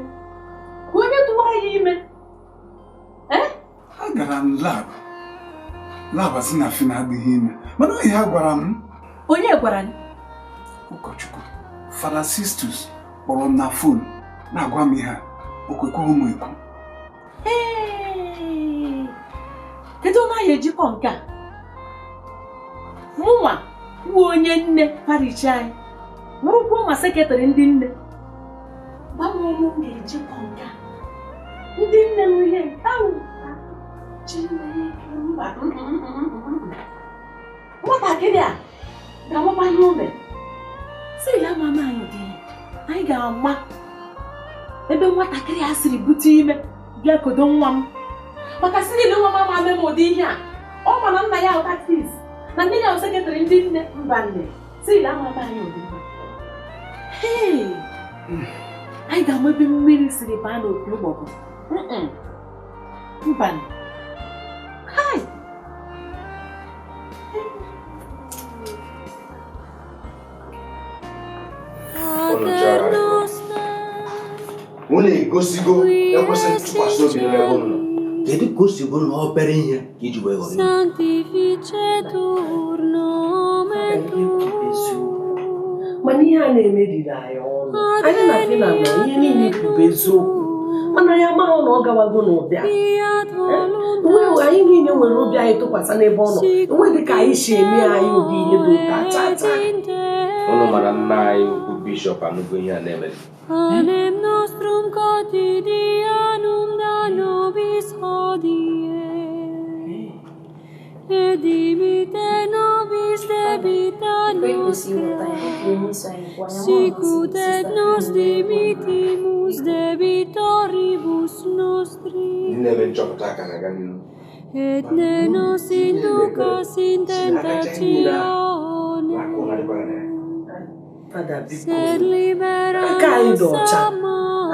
Onye tụwara ya ime? Agara m lab. Lab asị na Fina adịghị ime. Mana ihe a gwara m. Onye gwara gị? Ụkọchukwu Fada Sistus kpọrọ m na fon na-agwa m ihe a. O kwekwaghị m ekwu. Kedu onye anyị ejikọ nke a? Mụnwa wụ onye nne parish anyị, bụrụkwa ma sekretarị ndị nne. Gwa m onye m ga-ejikọ nke a. Ndị nne m ihe nke ahụ Chineke mba. Nwatakịrị a ga-amakwa ihe o mere. Sị ya mama anyị dị, anyị ga-ama ebe nwatakịrị a siri bute ime bịa kodo nwa m. Maka sị niile nwa m ama eme m ụdị ihe a. Ọ ma na nna ya bụ katkist na nne ya bụ sekretarị ndị nne mba nne. Sị ya mama anyị ụdị ihe. Hey! Anyị ga-ama ebe mmiri siri baa n'opi ụgbọgụ. Mba. Hai! Unu egosigo ekwesị ntụkwasị obi n'ebe unu nọ. Kedu ka o si bụrụ na obere ihe ka iji wee ghọrọ ihe? Mana ihe a na-emeriri anyị ọnụ. Anyị na Fina nọ ihe niile kwuru eziokwu. Mana ya amaghị na ọ gawago n'ụdị a. Anyị niile nwere obi anyị tụkwasị n'ebe ọ nọ. Enweghị ka anyị si eme anyị ụdị ihe dị ụtọ taa taa. Unu mara nna anyị ukwu bishọp anụgo ihe a na-eme. Panem nostrum quotidianum da nobis hodie, et dimitte nobis debita nostra, sicut et nos dimittimus debitoribus nostris, et ne nos inducas in tentationem, Fada, biko, aka anyị dị ọcha,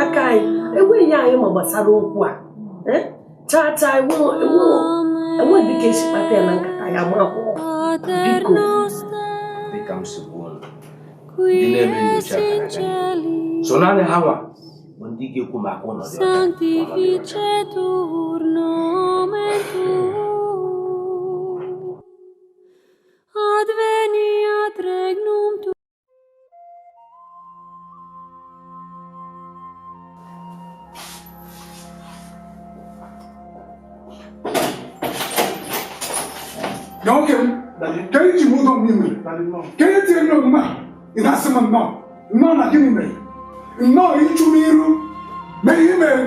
aka anyị enweghị ihe anyị ma gbasara okwu a. Chaa chaa, enweghị dịka esi kpata ya na nkata ya ma akwụkwọ. Biko. Dịka m si kwuo, ndị na-eme nyocha gara aga so naanị ha nwa bụ ndị ga-ekwu maka ụlọ dị ọcha. Sanctificetur nomen tuum, adveniat regnum tuum. Nwoke m, ka iji m ụlọ m mere, ka e tinye n'omume a, ị na-asị m nnọọ, nnọọ na gịnị mere? Nnọọ ịchụ m iru, mee ihe mere m,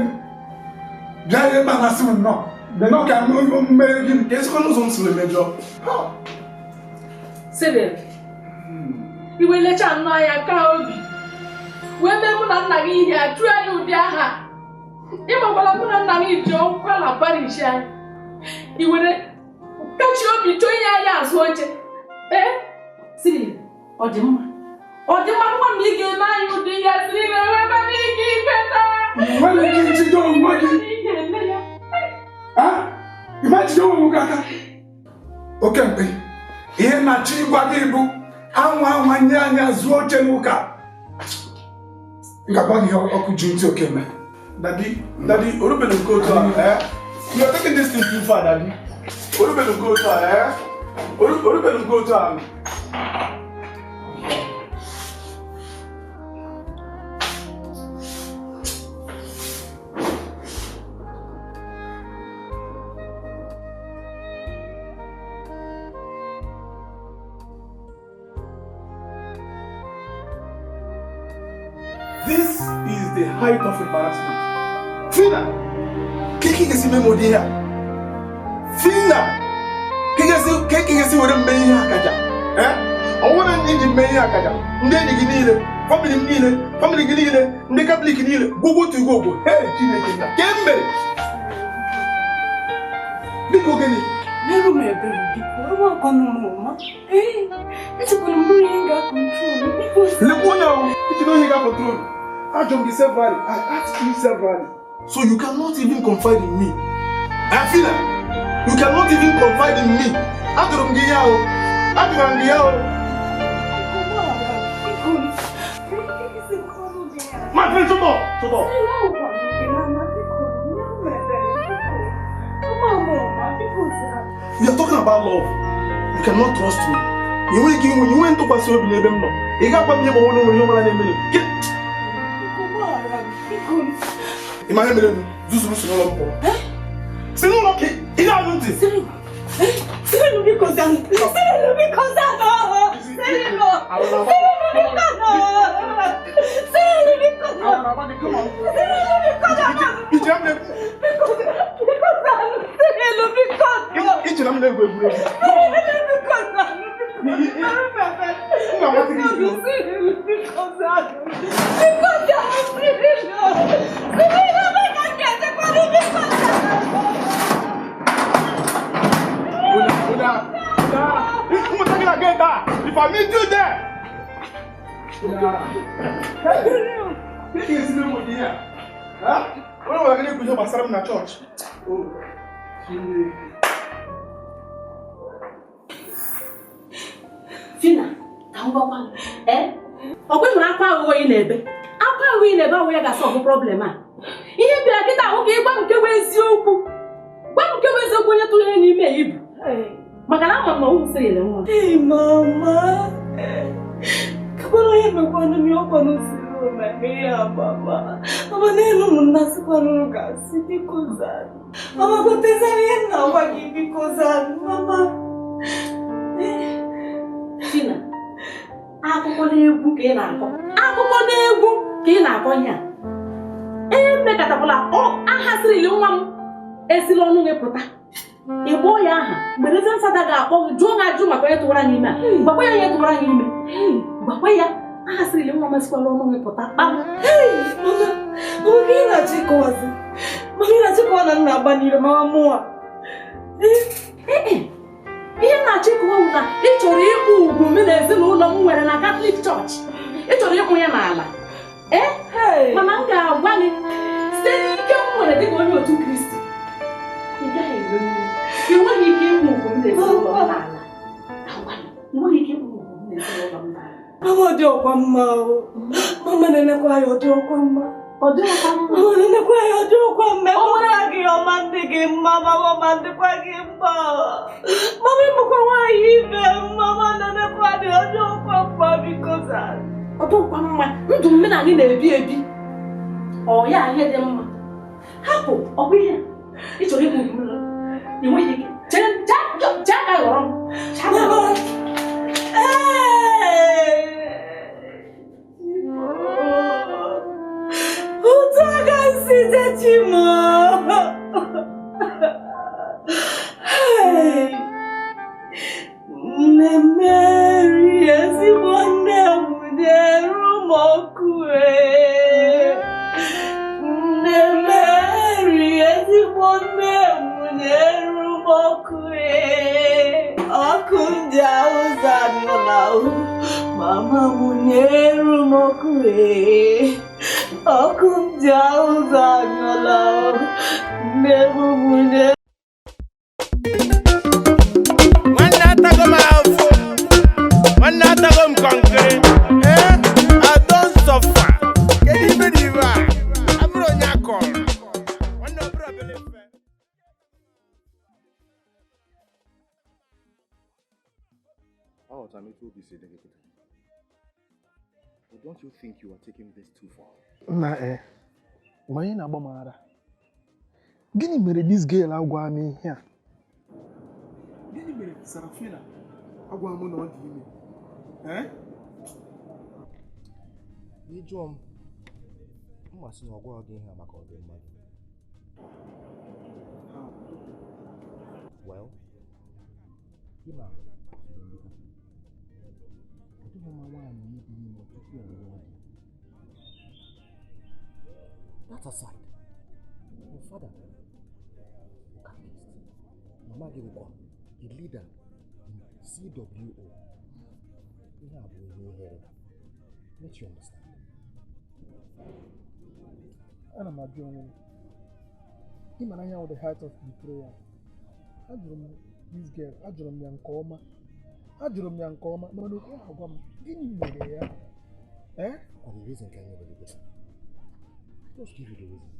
bịa ebe a na-asị m nnọọ, nnọọ ka m mere gịnị? Ka esikwa n'ụzọ m siri mejọ. Cyril, iwe lecha nnọọ ya ka obi, wee mee mụ na nna gị ihe a, jụọ anyị ụdị aha. Ịmakwala mụ na nna gị ji ọkwa na parish anyị. I were kachi obi chọọ inye anyị azụ oche. Ee, Cyril, ọ dị mma. Ọ dị mma ngwa na ị ga-eme anyị ụdị ya Cyril, enwekwana ike ikweta. Nwere ike ijide onwe gị. Ị ma jide onwe gị aka. Oke mkpe, ihe na-achọ ịgwa gị bụ anwa anwa nye anyị azụ oche n'ụka. M ga-agwa gị ihe ọkụ ji ntị oke eme. Daddy, Daddy, orubelu nke otu a, eh? You are taking this thing too far, Daddy. Orubelu nke otu a, eh? Orubelu nke otu a. This is the height of embarrassment. Fina! Kiki gesi memo di here. Fina! Kiki gesi were mme ihe akaja. Eh? Ọ nwere ndị ji mme ihe akaja. Ndị enyi gị niile, family m niile, family gị niile, ndị Katọlik niile, gwogwo tu gwogwo. Hey, Chineke nna. Kemgbe! Biko gịnị? Merụ m ebere biko, enwekwana m ụma. Ee, echekwara m na onye ga-akọntrol. Biko. Lekwa onye ahụ, iji na onye ga-akọntrol. Ajọ m gị severally. I asked you severally. So you cannot even confide in me. Afina, you cannot even confide in me. Ajụrụ m gị ya o. Ajụrụ m gị ya o. My friend, shut up! Shut up! You are talking about love. You cannot trust me. You won't give me. You won't talk about me. You got me. You won't. Imagine me. Zuzu si n'ụlọ m pụọ. Si n'ụlọ m ihe anụ ntị. Cyril biko zanụ. Cyril biko zanụ. Cyril. Cyril biko zanụ. Cyril biko zanụ. Cyril biko zanụ. Ije m na-egwu. Biko zanụ. Cyril biko zanụ. Ije na m na-egwu egwuregwu. Cyril biko zanụ. M ga-amasị gị iji. Cyril biko zanụ. Biko zanụ Cyril. Cyril biko If I meet you there, church. Fina, ka m gwakwa gị, ee? Ọ kwa ịhụrụ akwa aghụghọ ị na-ebe? Akwa aghụghọ ị na-ebe ahụ ya ga-asọlvụ problem a. Ihe bịara kịta ahụ ka ịgwa m nke bụ eziokwu. Gwa m nke bụ eziokwu onye tụnyere n'ime ya ibu. Maka na ama m na ọnwụ Cyril nwa. Ee, mama. Kakwana onye mekwanụ m ya ọkwanụ Cyril mere ya, mama. Mama, n'elu m nnasịkwanụ gasị, biko zanụ. Mama, kwetezara ihe m na-agwa gị, biko zanụ, mama. Fina, akụkọ n'egwu ka ị na-akọ. Akụkọ n'egwu ka ị na-akọ ihe a. Ee, mmekọtakwala aha Cyril nwa m esila ọnụ gị pụta. Ị kpọọ ya aha mgbe Reverend Fada ga-akpọ gị jụọ gị ajụ maka onye tụwara gị ime a. Gwakwa ya onye tụwara gị ime. Gwakwa ya aha Cyril nwa m esikwala ọnụ gị pụta kpam. Mama, mama, ka ị na-achọ ịkọwazi? Mama, ị na-achọ ịkọwa na m na-agba n'iro mama mụa. Ee, ihe m na-achọ ịkọwa bụ na ị chọrọ ịkpụ ugwu m na ezinụlọ m nwere na Catholic Church. Ị chọrọ ịkpụ ya n'ala. Ee, mana m ga-agwa gị site n'ike m nwere dịka onye otu Kristi. Ị gaghị emenwu. Ị nweghị ike ịkpụ ugwu m na ezinụlọ m n'ala. Ị nweghị ike ịkpụ ugwu m na ezinụlọ m n'ala. Mama, ọ dị ọkwa mma o. Mama na-enekwa ya, ọ dị ọkwa mma. Ọ dịghịkwa mma. Nekwa ya, ọ dịghịkwa mma. Ọ gị ọma ndị gị mma, mama ọma dịkwa gị mma. Mama ịbụkwa nwaanyị ibe m, mama nenekwa dị, ọ dịghịkwa mma, biko zaa. Ọ dịghịkwa mma. Ndụ mme na anyị na-ebi ebi. Ọ ya ihe dị mma. Hapụ, ọ bụ ihe. Ị chọrọ ịbụ m ị nweghị ike. Chere, chaa ka ghọrọ m. Chaa ka ghọrọ m. Nne Mary, ezigbo nne m na-eru m ọkụ ee. Nne Mary, ezigbo nne m na-eru m ọkụ ee. Ọkụ ndị ahụ zanụla mama m na-eru m ọkụ ee. Ọkụ ndị ahụ zanụla nne m na. Nwanne atago m afụ, nwanne atago m kọnkịrị, I don suffer. Kedu ife dị ife a? Abụrụ onye akọrọ. Nwanne ọ bụrụ obele ife. Aghọtara m etu obi si dị gị kịta. But don't you think you are taking this too far? Nna ma ihe na-agba m ara. Gịnị mere this girl agwa m ihe a? Gịnị mere Sarafina agwa m na ọ dị ime? N'ịjụọ m, mma sị na ọ gwaghị gị ihe a maka ọdịmma gị. Well, gị na soro ndị Katọlik. Ọ dịghị mma nwaanyị ịdị ime tupu ọ lụọ di. That aside, your father bụ catechist. Mama gị bụkwa a leader in CWO. Ihe a bụ ihe ihere. Let you understand. Ana m ajụ onwe m. Ị mara ihe ahụ the height of betrayal. Ajụrụ m this girl, ajụrụ m ya nke ọma. Ajụrụ m ya nke ọma, mana okwu agwa m, gịnị mere ya? Ọ dị reason ka anyị nwere gị. Just give you the reasons.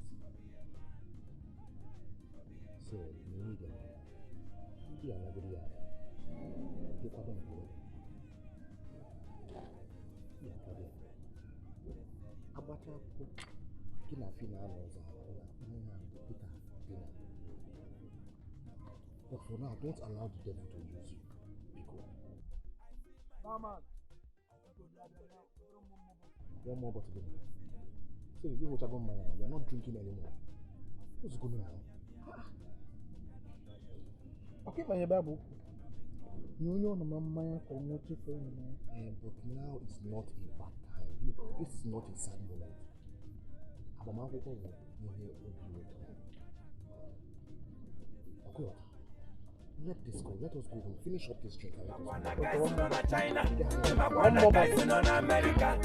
So, you need them. You are not good. You are not good. You are not good. Abacha, gị na Fina anọ ụzọ ahụ na Peter Dina. But for now, don't allow the devil to use you. Biko. One more bottle. So you go now. We are not drinking anymore. What's going on now? Okay, my babu. You know, mama, but now is not a bad time. Look, this is not a sad moment. Okay, let this go. Let us go and finish up this drink. One more bottle.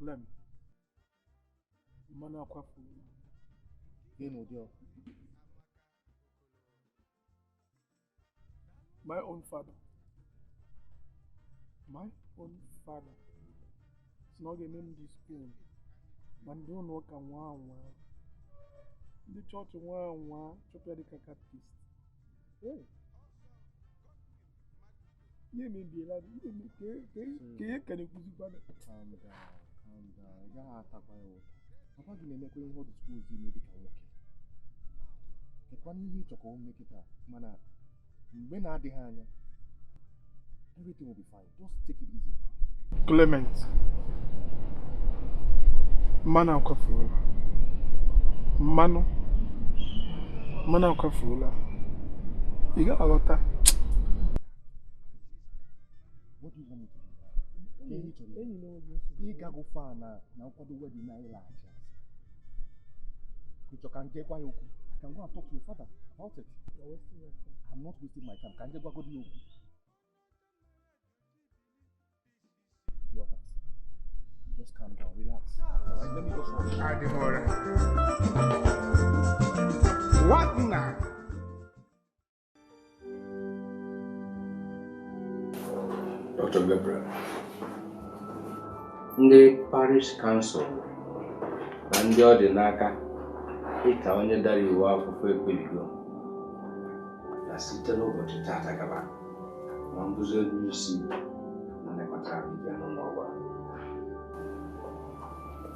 Lem. Mmanụ akwafu. My own father. My own father. It's not gonna name this spoon. Ma ndị ụlọ ụka nwa anwa. Ndị chọọchị nwa anwa chọpịa dịka catechist. Hey. Ihe emebiela ka ihe ka na-ekwuzikwana. Calm down, calm down. Ị gaghị atakwa ya ụta. Papa gị na-emekwa ihe ọ dịtụkwa ozi ime dịka nwoke. Kekwana ihe ịchọ ka o mee kịta, mana Mgbe na-adịghị anya, everything will be fine. Just take it easy. Clement, mmanụ akwafuola. Mmanụ akwafuola. Ị ga-aghọta. What do you want me to do? Ị gago far na nkwado wedding na ịlaghachi azụ. Ka m jee gwa ya okwu. I can go and talk to your father about it. I'm not wasting my time. Ka m jee gwagodi ya okwu. Just calm down, relax. All right, let me just rush. What now? Dr. Gabriel, ndị parish council na ndị ọ dị n'aka ịta onye dara iwu akwụkwọ ekpebigo na site n'ụbọchị tata gaba ma mbuzi onye isi na nlekọta ahụike n'ụlọ ọgwụ.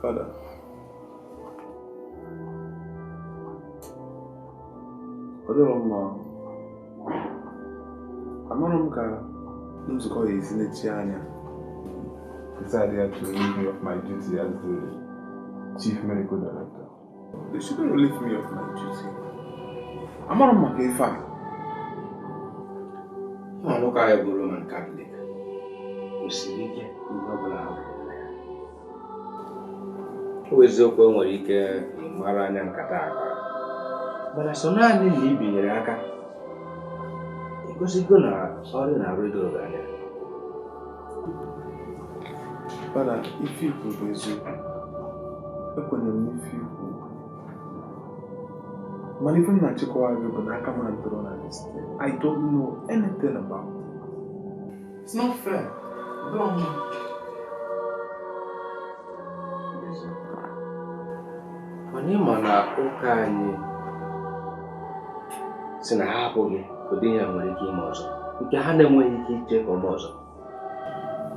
Father, ọ dịrọ mma, amarọ m ka nzukọ ya esi n'echi anya decided to relieve me of my duty as the chief medical director. They shouldn't relieve me of my duty. Amarọ m maka ife a. Ụlọ ụka anyị bụ Roman Catholic kwesịrị ike ihe ọ bụla ha kwuru. Ọ bụ eziokwu, e nwere ike ịmara anya nkata akpa, mana so naanị na i binyere aka egosigo na ọrụ na-arụ edoro gị anya. Fada, ife ikwu bụ eziokwu. Ekwenyere m n'ife ikwu. Mana ife m na-achịkọwa gị bụ na aka m na-atụrụ na this thing. I don't know anything about it. It's not fair. Don't know. Mana ịma na ụka anyị si na ha hapụghị ụdị ihe a nwere ike ime ọzọ nke ha na-enweghị ike iche ka ọma ọzọ.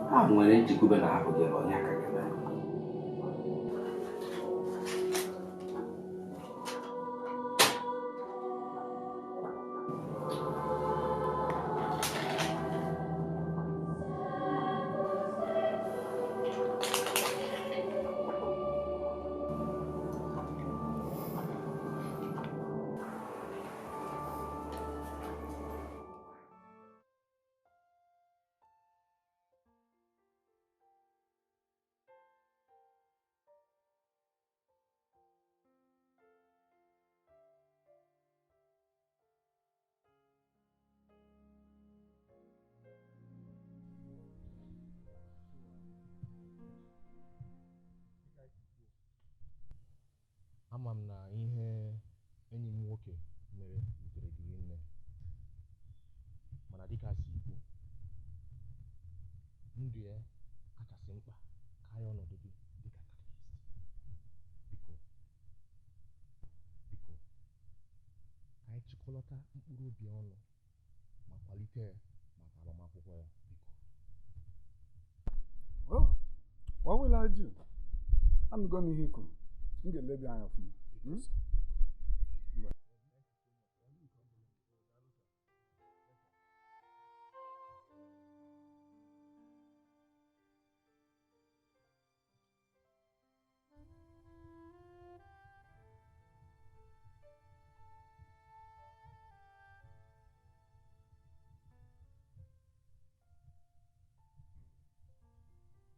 Ha nwere nchekwube na hapụghị na onye aka ga-eme. Ama m na ihe enyi m nwoke mere wutere gị nne, mana dịka si ikwu, ndụ ya kachasị mkpa karịa ọnọdụ gị dịka katkist. Biko, biko, ka anyị chịkọlọta mkpụrụ obi ọnụ ma kwalite ya maka agbamakwụkwọ ya, biko. Well, what will I do? Anụgo m ihe i kwuru. M ga-elebi anya ọfụma.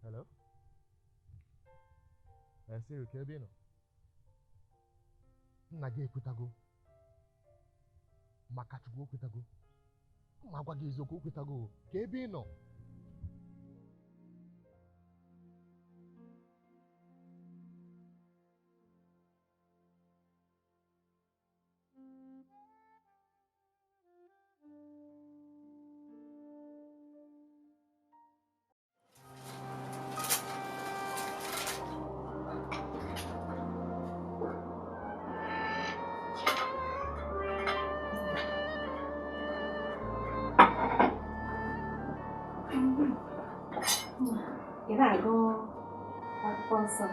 Hello? Siri, ka ebe ị nọ? Nna gị ekwetago maka Chukwu o kwetago, ma gwa gị eziokwu o kwetago. Ka ebe ị nọ? Ị na-agụ akwụkwọ nsọ?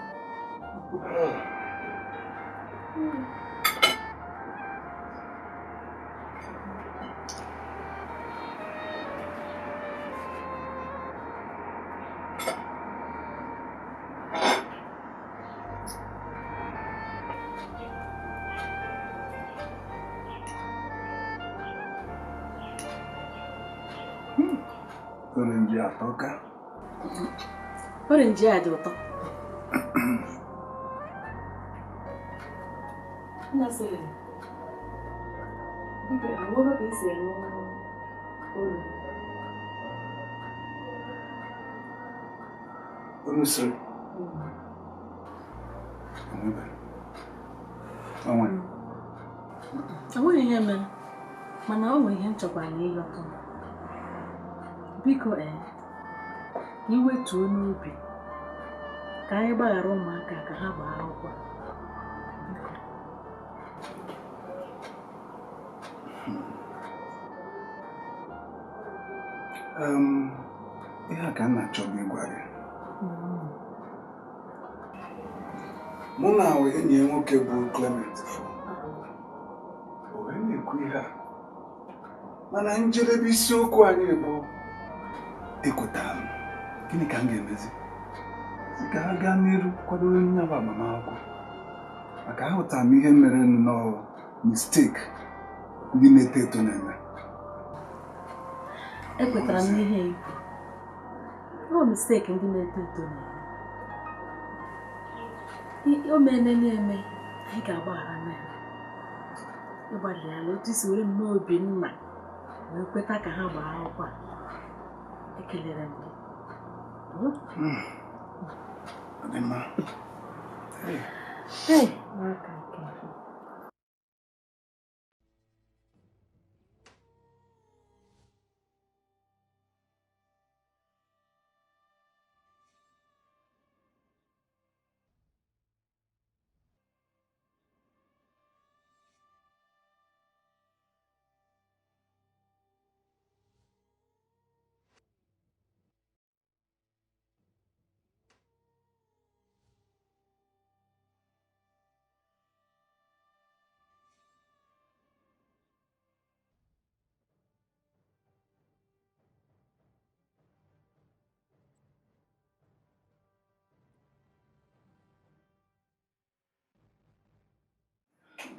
Orange atọka. Orange a dị ụtọ. Nna sịrị, biko enwego ka esi enwe olu. Olu sịrị? Enwebe. Onwe. Enweghị ihe mere, mana o nwere ihe m chọkwara ịghọta. Biko ka iwetuo n'obi ka anyị gbaghara ụmụaka ka ha gbaa akwụkwọ. Biko. Ihe a ka m na-achọbu ịgwa gị. Mụ na enyi ya nwoke bụ Clement fụ. O wee na-ekwu ihe a. Mana njedebe isiokwu anyị bụ ekwetara m. Gịnị ka m ga-emezi? Sị ka ha gaa n'iru kwadoro onye bụ agbamakwụkwọ. Maka ahụtara m ihe mere nnọọ mistake ndị na-eto eto na-eme. Ekwetara m n'ihe ikwu. Ọ mistake ndị na-eto eto na-eme. O mere na-eme anyị ga-agbaghara na ya. Ịgbalịala otu isi were nnọọ obi nna wee kweta ka ha gbaa akwụkwọ a. Ekelere m gị. Ọ dị mma. Hey, aka nke.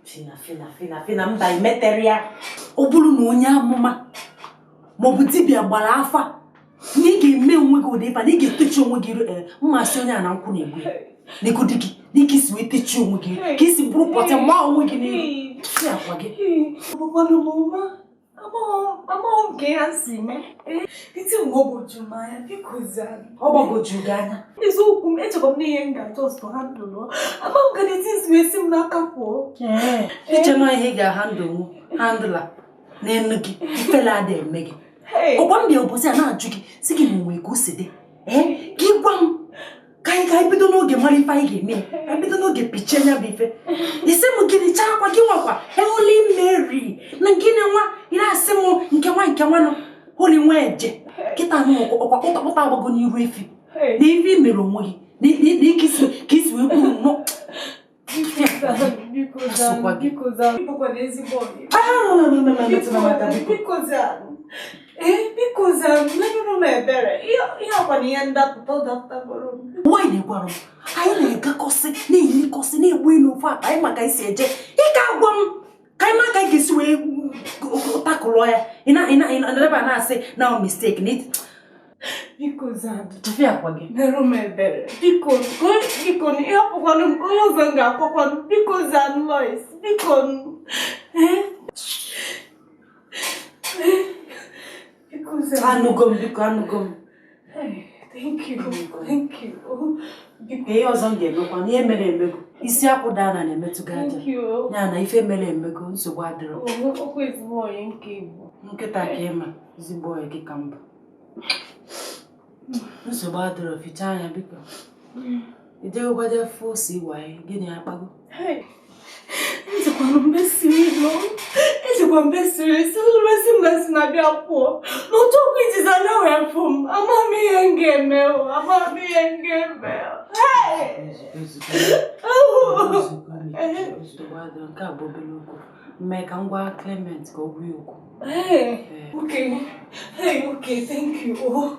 Fina, fina, fina, fina, mba imetere ya. Ọ bụrụ na onye amụma maọbụ dibịa gbara afa na ị ga-eme onwe gị ụdị ife na ị ga-etechi onwe gị mmasị onye a na nkwụ na-egbu ya n'ego di gị na ike isi wee techi onwe gị ka isi bụrụ pọtị maa onwe gị n'ihu si akwa gị. Amaghị m ka ya si mee. Iti mgbagwoju m anya, biko zaa. Ọ gbagwoju gị anya. Eziokwu m, echekwa m n'ihe m ga-achọ sọ handụlụ. Amaghị m ka iti si wee si m n'aka pụọ. Iche na ihe ị ga-ahandụnwu handụla n'enu gị ifele ada eme gị. Ọkwa m bịa ụbọchị a na-ajụ gị sị gị na onwe ka o si dị. Ka ị gwa m ka anyị bido n'oge mara ife anyị ga-eme ya. Ka bido n'oge pichie anya bụ ife. Isi m gịnị chaa akwa gị nwakwa Holy Mary na gịnị nwa ị na-asị m nke nwa nọ Holy nwa eje kịta nụ ọkwa kpụta agbago n'iru efi na ife i mere onwe gị na ka isi wee kwuru nnọọ. Biko zaa, merụrụ m ebere. Ihe ọkwa na ihe ndapụta dapụtagoro m. Nwaanyị na-egwara m, anyị na-egakọsị, na-eyikọsị, na-egbu elu ofe akpa anyị maka isi eje. Ị ga-agwa m ka anyị maka anyị ga-esi wee takụlụọ ya. Ị na-ebe na-asị na mistake na Biko zaa. Tụfee akwa gị. Merụ m ebere. Biko, biko, ịhapụkwanụ m ka onye ọzọ m ga-akwakwanụ. Biko zaa, Lois. Biko. Anụgo m, biko, anụgo m. Thank you, thank you. Biko, ihe ọzọ m ga-emekwa na ihe mere emego. Isi akwụ daa na na-emetụ gị aja. Ya na ife mere emego, nsogbu adịrọ. Okwu ezigbo onye nke Igbo. Nkịta ka ịma, ezigbo onye gị ka mbụ. Nsogbu adịrọ, fichaa anya biko. Ijegokwaje fụ ose iwa anyị, gịnị akpago? Ejikwa mbe siri nọ. Ejikwa mbe siri esi resi m na si na-abịa pụọ. N'otu okwu ijizi anya wee fụ m. Ama m ihe m ga-eme o. Ama m ihe m ga-eme o. Nsogbu adịrọ, nke a bụ obere okwu. Mee ka m gwa Clement ka ọ gwa ya okwu. Hey, okay. Hey, okay, thank you. Oh,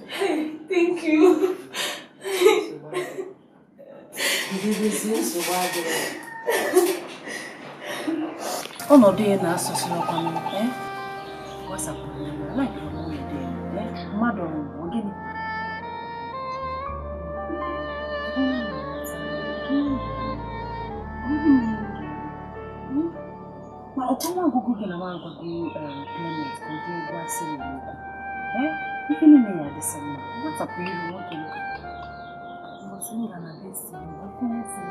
hey, thank you. Nsogbu adịrọ. Ọnọdụ ya na-asụsụ ọkwanụ, wasapụrụ ya, like Mmadụ ọnwụnwa gịnị? Ma ọkwa nwa ọgụgụ gị na nwa agwago Clement ka ọ jee gwa sịrị okwu. Ife niile ya adịsị mma. Nwatapụ iru nwoke m. Mbọsị m ga na be si m, okwu ya si m.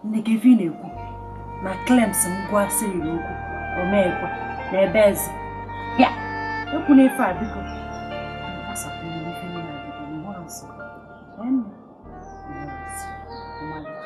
Nne ka ife ị na-ekwu na Clems m gwa sịrị okwu o meekwa na ebe eze ya ekwu na ife a biko gbasapụ ife niile a biko nwa nsọ nne ọmalịcha ọmalịcha.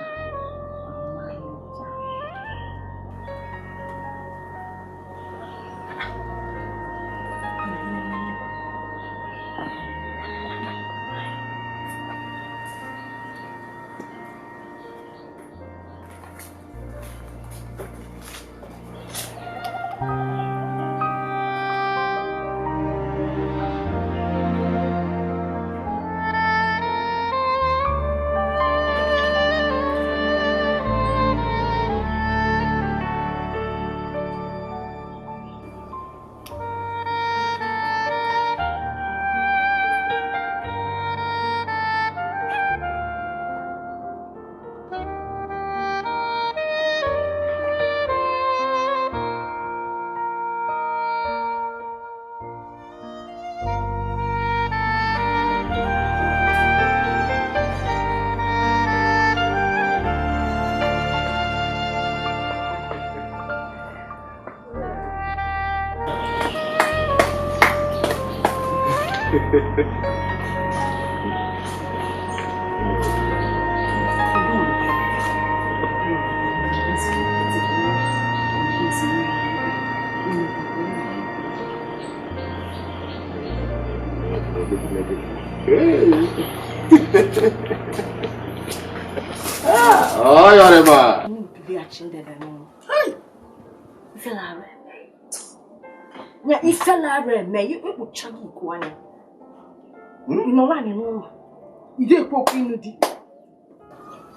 Ị ga-ekwu okwu ịnụ di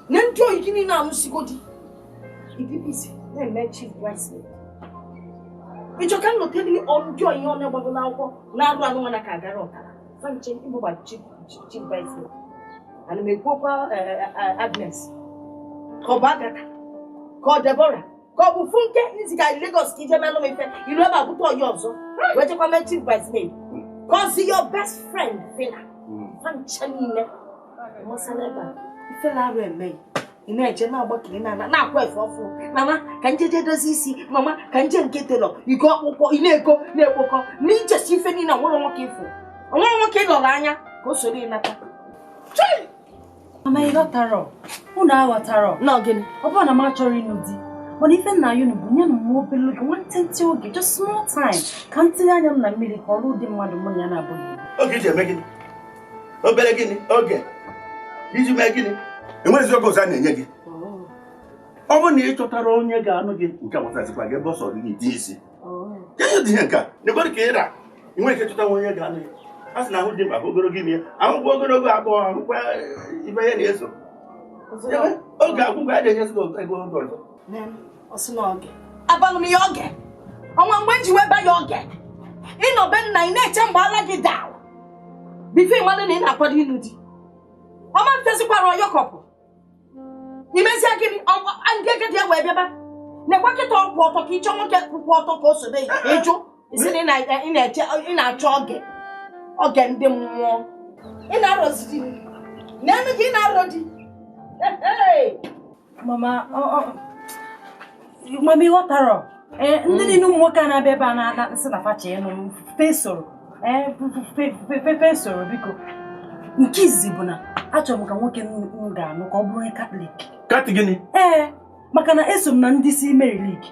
na ndị oyi gị niile anụsigo di ịdịbisi na-eme chief bridesmaid ịchọ ka nnọta dị ndị oyi ọ na-agbago n'akwụkwọ na-arụ anụ nwa na ka agara ọkara fanche ịbụba chief bridesmaid ana m ekwu okwu Agnes ka ọ bụ Agatha ka ọ Deborah ka ọ bụ Funke nziga Lagos ka ije melụ m ife iru ebe abụta oyi ọzọ wee jekwa mee chief bridesmaid cause your best friend Fina fancha niile ife na-arụ eme ị na-eje na-agbakiri na-akwa efe ọfụ mama ka njeje dozie isi mama ka nje nke telọ iko ọkpụkpọ ị na-ego na-ekpokọ ma ijesi ife niile onwere nwoke ịfụ onwere nwoke ịlọrọ anya ka o soro ịnata. Mama ị ghọtara unu aghọtara na gịnị ọ bụrụ na m achọrọ ịnụ di mana ife nna ya unu bụ nye m obere oge nwantịntị oge just small time ka m tinye anya m na mmiri ka ọrụ ụdị mmadụ mụ na ya na-abụghị oge iji eme gịnị obere gịnị oge iji mee gịnị enweghịzi oge ọzọ a na-enye gị ọ bụrụ na ị chọtara onye ga-anụ gị nke gbasazikwa gị ebe ọ sọrọ gị dị isi ihe dị ihe nke a na-ekwere ka ị ra ị nwere ike chọta onye ga-anụ gị a sị na ahụ dị mkpa ogologo ime ahụkwa ogologo abụọ ahụkwa ibe ya na-eso oge agwụgwọ a na-enyezi gị ego oge ọzọ. Abalị m ya oge ọnwa mgbe m ji wee ba ya oge ịnọ be nna ị na-eche mgbe ala gị daa bifo ịmalụ na ị na-akwado ịnụ di ọma mfezikwara ọyọkọpụ imezie gịnị ndị agadi ya wee bịaba na-ekwe kịta ọkwụ ọtọ ka ịchọ nwoke kwụkwụ ọtọ ka o sobe ya ịjụ isi na ị na-achọ oge oge ndị mmụọ ị na-arọzi di n'elu gị ị na-arọ di. Mama mama ị ghọtara ndị niile ụmụ nwoke a na-abịa ebe a na-asị na facha ịnụ fesoro fesoro biko nke izizi bụ na achọrọ m ka nwoke m ga-anụ ka ọ bụrụ onye Katọlik. Katị gịnị? Ee, maka na eso m na ndị si Mary League.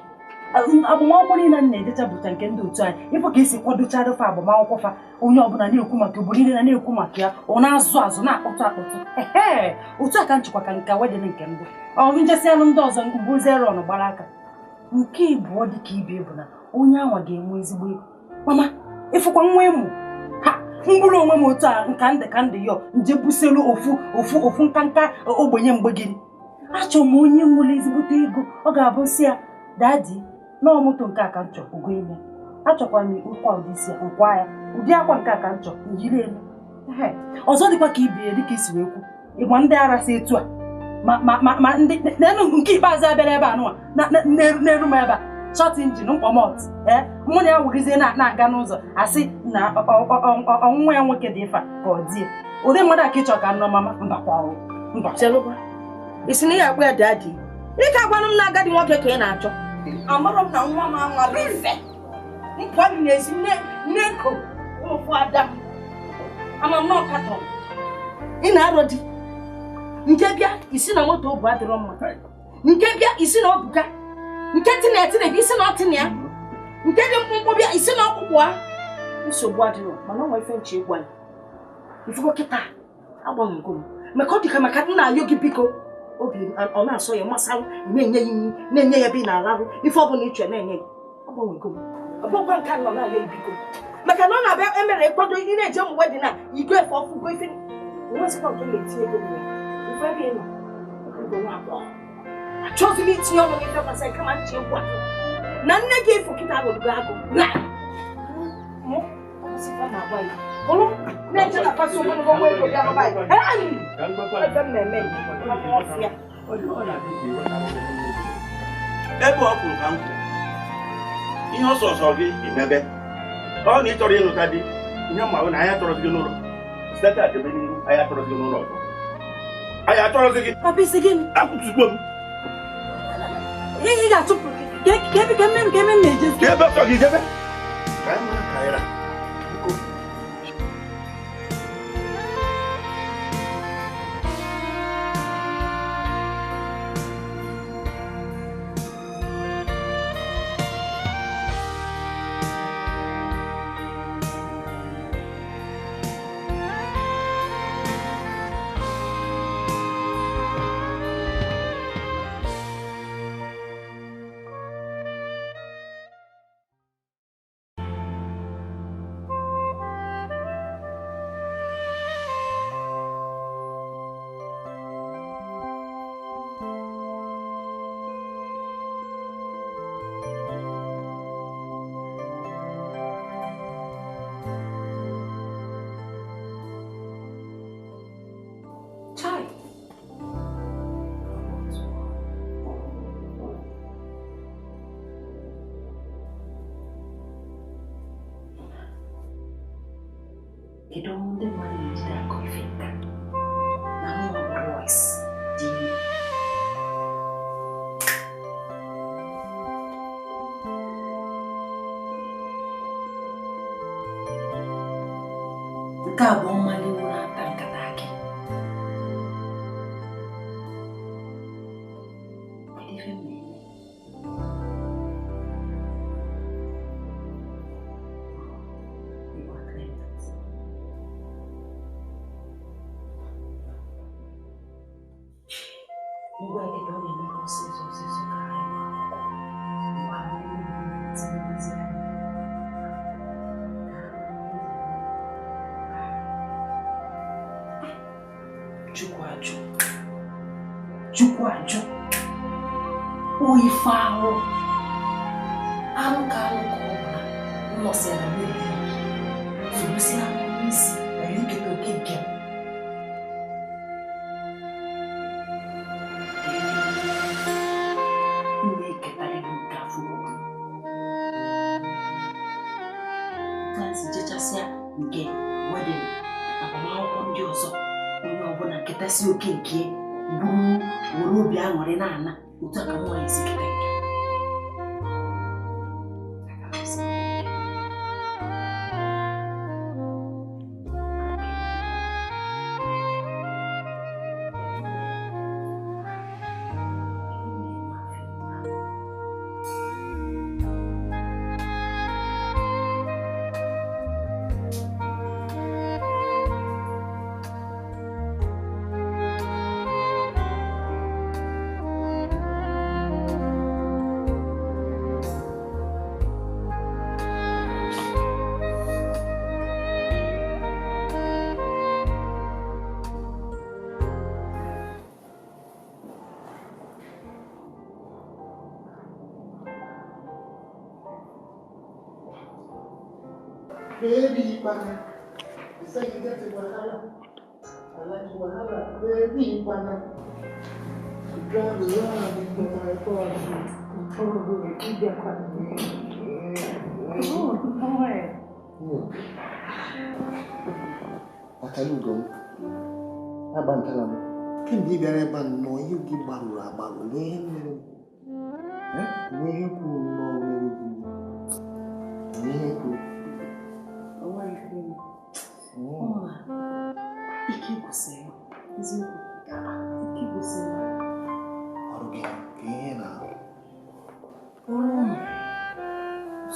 Agbamakwụkwọ niile m na-ejecha bụcha nke ndị otu anyị ịfụ ka esi kwadochara fa agbamakwụkwọ fa onye ọbụla na-ekwu maka obodo niile na-ekwu maka ya ọ na-azụ azụ na-akpọtụ akpọtụ ehe otu a ka nchịkwa ka nka wedịn nke mbụ ọrụ njesịalụ ndị ọzọ mbụzieron gbara aka nke ịbụọ dị ka ibe bụ na onye anwa ga-enwe ezigbo ego. Mama ịfụkwa nwa ịmụ ha mgburu onwe m otu a nka ndị ka ndị yọ nje buselu ofu ofu ofu nka nka ogbenye mgbe gị achọrọ m onye nwere ezigbote ego ọ ga-abụ nsị ya Dadi, nọọ moto nke a ka m chọ ogo ime. Achọkwa m ụkwa ụdị isi nkwa ya. Ụdị akwa nke a ka m chọ njiri elu. Ọzọ dịkwa ka ibie dịka isi wee kwu. Ịgba ndị ara si etu a. Ma ndị n'elu nke ikpeazụ abịara ebe a nụwa na-eru m ebe a. Shọt injin mkpọmọt. Mụ na ya wụrụzie na-aga n'ụzọ asị na ọnwụnwa ya nwoke dị ife ka ọ dị. Ụdị mmadụ a ka ịchọ ka nnọọ mama mbakwa ọrụ. Mba. Isi na ya akpọ ya dadi. Ị ka agwanụ m na agadi nwoke ka ị na-achọ. Amarọ m na nwa m anwara ife. Mpụ anyị na-esi nne nko ofu ada m. Ama m na ọkatọ. Ị na-arọ di. Nke bịa isi na moto obu adịrọ mma. Nke bịa isi na obuka. Nke tina etina bịa isi na ọtina ya. Nke dị mkpụmkpụ bịa isi na ọkpụkpụ a. Nsogbu adịrọ mana ọ nwe ife nche ịgwa ya. Ifugo kịta agbanwego m. Maka ọ dịka maka nna ayọ gị biko. Obi ọ na-asọ ya mmasị na-enye ya nri na-enye ya ebe ị na-ararụ ife ọbụla ị chọrọ na-enye ya agbanwego m. Ọ bụkwa nke a nọ na-ayọ ya biko. Maka na ọ na-abịa emere ịkwado ị na-eje mgbe dị na igwe efe ọfụgo ife nwezikwa nke na-etinye ego m ya. Ife ebe ị nọ ego nwa agbọghọ. Achọghịzi m itinye ọnụ n'ife gbasara kama nche egwu atụ. Na nne gị efu kịta agụrụ agụ na mụ na-agwa ya. Olu na-eche na pasị ogologo nwa ego bịa n'ụba ya. Ebe m na-eme ọfịa. Ebe ọ kwuru ka m kwuru. Ihe ọsọ ọsọ gị emebe. Ọ na ị chọrọ ịnụta di, ihe mma bụ na anyị achọrọzi gị n'ụlọ. Site taa debe n'ihu, anyị achọrọzi gị n'ụlọ ọzọ. Anyị achọrọzi gị. Papa isi gịnị? Akwụsịgbo m. Ị ga-achụpụ ka ebe ka eme ka eme m na-ejezi. Ka ebe ọsọ gị jebe. Ka anyị mara ka anyị ra. Kedu ndị mmadụ na-ejide akọ ife nka na mụnwa bụ Lois dị ime? Nke a bụ mmali iwu na-ata nkata akị. Kedu ife m na-eme? Ngwa ekete ọ ga-eme ọsịsọ ọsịsọ ka anyị gbaa akwụkwọ mgbe ahụ tinyezi anya. Chukwu ajụ. Chukwu ajụ. O ife arụ. Arụ ka arụ ka ọ bụ na nnọsịa na mmiri zụrụsị anụ n'isi na iketa oke nke m. Nke wedịn agbamakwụkwọ ndị ọzọ onye ọbụla ketasị oke nke buru were obi aṅụrị na-ana otu a ka mụ anyị si keta nke. Baby, pana. You say you get a wahala. I like wahala. Baby, pana. You drive around with my body. Oh, no way. Akalugo. Abantala m. Kemgbe ị bịara ebe a nnọọ ihe gị gbarụrụ agbarụ nwee ihe mere m. Nwee ihe kwuru nnọọ na-enweghị iwe. Nwee ihe kwuru. Ike gwụsịrị eziokwu. Ike gwụsịrị. Ọrụ gị ka ihe na-arụ. Ọrụ ụlọ.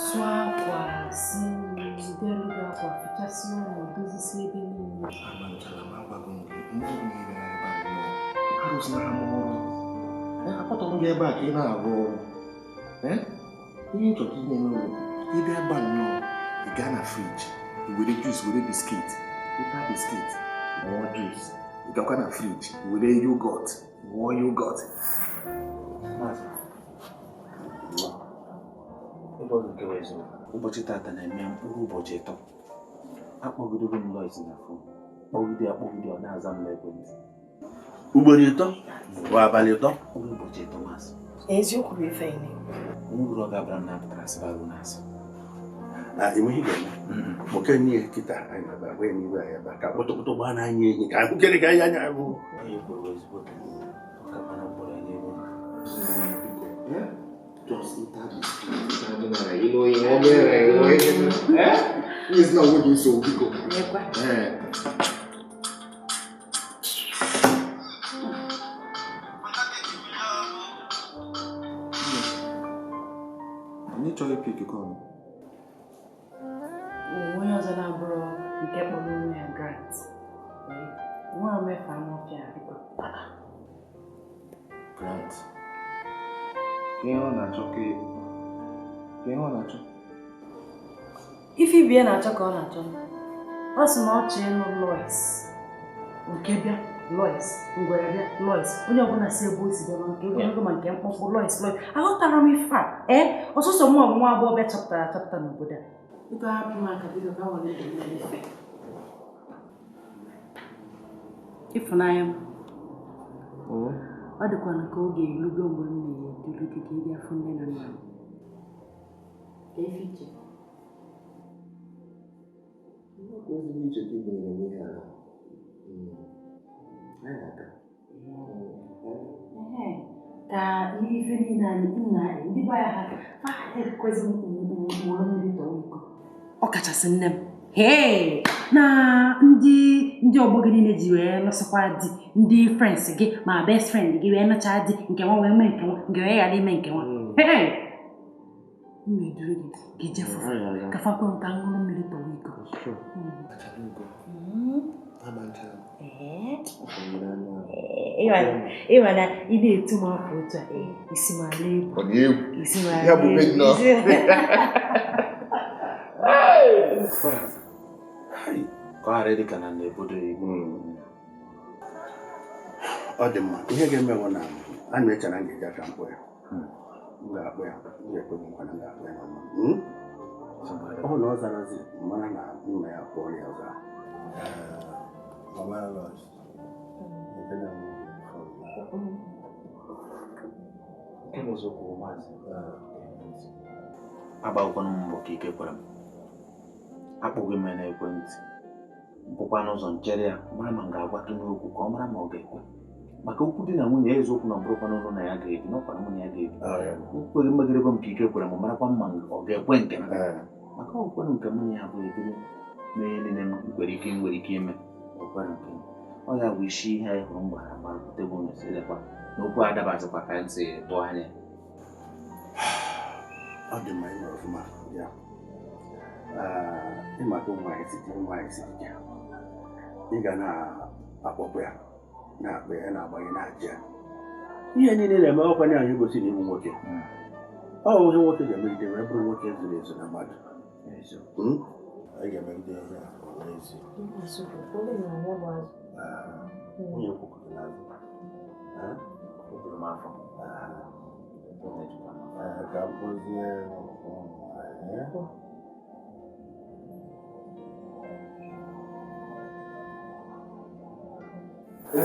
Sụọ akwa, si nri, dere gị akwa, fichasị ụlọ, dozisi ebe niile. Abantala m agwago m gị mgbe ọ bụla ị bịara ebe a nnọọ. Arụsịnara m ọrụ. Akpọtọrọ m gị ebe a ka ị na-arụ ọrụ. Ihe ị chọrọ ka ị na-eme bụ ịbịa ebe a nnọọ, ị gaa na friji, i were juice, were biskit, ịta biskit, ṅụọ juice, ị gakwa na friji, were yogọt, ṅụọ yogọt. Ụbọchị tata na-eme mkpụrụ ụbọchị 3. Akpọgidego m Lois na fon. Kpọgide akpọgide ọ na-aza m n'ekwentị. Ugboro 3 bụ abalị 3. Mkpụrụ ụbọchị 3 maazị. Eziokwu bụ ife ị na-ekwu. Onye ọ ga-abara m na-apụtara sị barụ n'asị. Enweghị ga-eme. Nwoke n'ihe kịta anyị na-abịa gwa ya n'ihu anyị ebe a ka kpụtụkpụtụ gbaa n'anya enyi ka ahụkere ka anyị anya ahụ. Onye kwuru ezigbo ọ ka mana mkpọrọ ya n'ebe. Just ịta biskit, you know, you know, eh? It's not working so biko. Eh. Anyị chọrọ ịpik kọl. Onye ọzọ na-abụrụ nke kpọrọ onwe ya Grant. Nwa omefe anụ ọfịa biko. Grant. Ihe ọ na-achọ ka ihe ọ na-achọ. Ife ibie na-achọ ka ọ na-achọ. Ọ sị na ọ chọọ ịnụ Lois. Nke bịa Lois, ngwere bịa Lois, onye ọbụla si ebe o si bịa ma nke ogologo ma nke mkpụmkpụ Lois Lois. Aghọtara m ife a. Ọsọsọ mụ nwa agbọghọbịa chọpụtara achọpụta n'obodo a. Biko hapụ m aka biko ka nwere ndụ m ife. Ịfụnanya m. Ọ dịkwana ka oge erugo mgbe m na-eduru gị ka ị bịa fụ nne na nna m. Ka ife iche. Ezigbo iche ka ị gụnyere n'ihe a. Anyị na-aga. Ka ife niile anyị nna ndị be ya ha ekwezi mkpụrụ mmiri tọọ iko. Ọ kachasị nne m. Hee! Na ndị ọgbọ gị niile ji wee nụsịkwa di, ndị friends gị ma best friend gị wee nụchaa di nke nwa wee mee nke nwa nke wee ghara ime nke nwa. Hee! M na-eduru gị ka ije fụ ka fakwe m ka ṅụrụ mmiri tọwa iko. Ịma na ị na-etu m afọ otu a isi m ala egwu. Isi m ala egwu. Ka ọ ghara ịdị ka na n'obodo Igbo. Ọ dị mma. Ihe ga-eme bụ na a na-eche na m ga-eji aka mkpọ ya. M ga-akpọ ya. M ga-ekwe gị nkwa na m ga-akpọ ya n'ọnụ. Ọ na ọ zarazi mara na nna ya kpọrọ ya ọzọ. Mama Lois, ekele m fon. Nke bụ eziokwu maazị. Agbagokwana m mbọ ka ike kwere m. Akpọghị m ya n'ekwentị. Mpụkwa n'ụzọ nchere ya mara ma m ga-agwatụ n'okwu ka ọ mara ma ọ ga-ekwe. Maka okwu di na nwunye eziokwu na ọ bụrụkwa n'ụlọ na ya ga-ebi n'ọkwa na nwunye ya ga-ebi. Okweghị mmegidego m ka ike kwere m marakwa mma ọ ga-ekwe nke m. Maka okwenụ nke nwunye ya bụ ebiri mee niile m nwere ike ime o kwere nke m. Ọ ya bụ isi ihe anyị hụrụ m gbara agbara pụta ebe unu si lekwa na okwu adabazikwa ka anyị si tụọ anya. Ọ dị mma ịnọ ọfụma ya. Ịmaka ụmụ anyị si dị ya. Ị ga na-akpọpụ ya na-akpọ ya na-agbanye na-aja ya. Ihe niile na-eme ọkwa na anyị gosi na ịbụ nwoke. Ọ bụ ihe nwoke ga-emegide wee bụrụ nwoke zuru ezu na mmadụ. Anyị ga-emegide ihe a ọ wee ezi. Nwunye kwukwu n'azụ. O juru m afọ. Ka m kpọzie ụmụ anyị. Mba,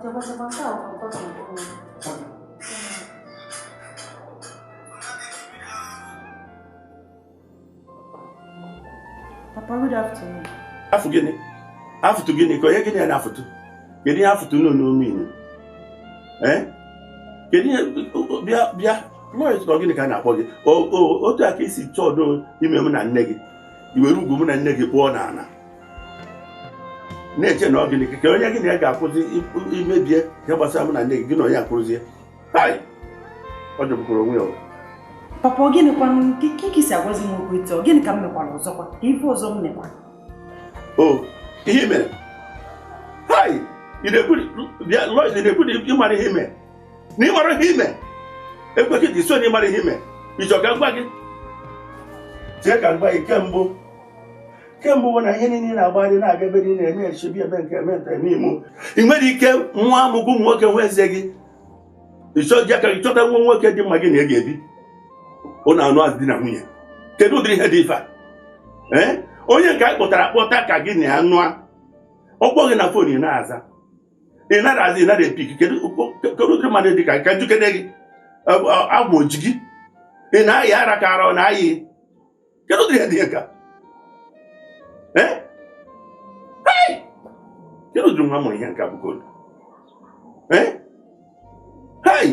chekwa chekwa nke a bụ Papa, good afternoon. Afụ gịnị? Afụtụ gịnị ka onye gịnị ya na-afụtụ? Kedu ihe afụtụ n'onu inu? Eh? Kedu ihe bịa bịa Lloyd ka gịnị ka a na-akpọ gị? Otu a ka isi chọọ ọdụ ime mụ na nne gị. I were ugwu mụ na nne gị kpụọ n'ala. Na-eche na ọ gịnị ka onye gịnị ya ga-akwụzi imebie ihe gbasara mụ na nne gị gị na onye akwụrụzie. Hai! Ọ jọgbukwara onwe ya. Papa, ọ gịnịkwanụ ka ị si agwazi m okwu etu ọ gịnị ka m mekwara ọzọkwa ka ife ọzọ m mekwara? O, ihe mere? Hai! Ị na-ekwu bịa Lloyd na-ekwu na ịmara ihe ime. Na ịmara ihe ime. Ekweghị gị so na ịmara ihe ime. Ị chọrọ ka m gwa gị? Tie ka m gwa gị kembụ. Kemgbe bụ na ihe niile na-agbagharị na-aga ebe niile eme echebi ebe nke eme nta eme imo. Ị nwere ike nwa amụgụ ụmụ nwoke nwa eze gị. Ị aka gị chọta nwa nwoke dị mma gị na ị ga-ebi. Ụnụ anụ azụ di na nwunye. Kedu ụdịrị ihe dị ife a? Ee? Onye nke anyị kpọtara akpọta ka gị na ya nụa. Ọ kpọọ gị na fon ị na-aza. Ị nara aza ị nara epik. Kedu ụdịrị mmadụ dị ka njikere gị? Agwụ oji gị? Ị na-ayị ara ka ara ọ na-ayị? Kedu ụdịrị ihe dị ihe ka? Eh? Hey! Kedu ụdịrị nwa mụrụ ihe nke a bụ Eh? Hey!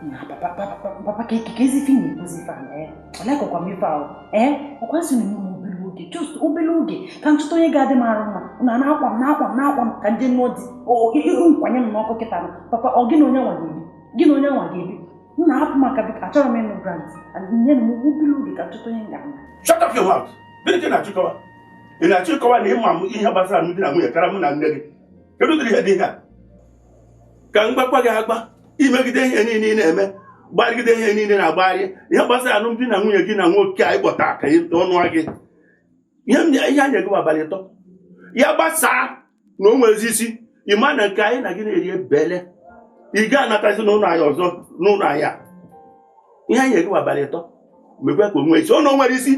Na papa papa ka ezi ife ị na-ekwuzi ife a na ọ lekọkwa m ife ahụ ee ọkwa nsị na m obere oge just obere oge ka m chọta onye ga-adị m arụ mma na na-akwa m na-akwa m na-akwa m ka ndị nụọ di nkwanye m n'ọkụ kịta papa ọ gị na onye nwa ga-ebi gị na onye nwa ga-ebi m na-ahapụ maka biko achọrọ m ịnụ Grant nye m obere oge ka m chọta onye m ga-anụ. Shut up your mouth! Gịnị ka ị na-achịkọwa? Ị na-achịkọwa na ịma m ihe gbasara alụmdi na nwunye kara mụ na nne gị. Kedu ụdịrị ihe dị ihe a? Ka m gbakwa gị agba imegide ihe niile ị na-eme gbarịgide ihe niile na-agbagharị ihe gbasara alụmdi na nwunye gị na nwoke a ịkpọta ka ọnụ gị. Ihe anyị egwu abalị ịtọ ya gbasaa na o nwere isi ị ma na nke anyị na gị na-eri ebele ị ga-anatazi n'ụlọ anyị ọzọ n'ụlọ anyị a. Ihe anyị egwu abalị ịtọ mekwe ka o nwee isi ọ na o nwere isi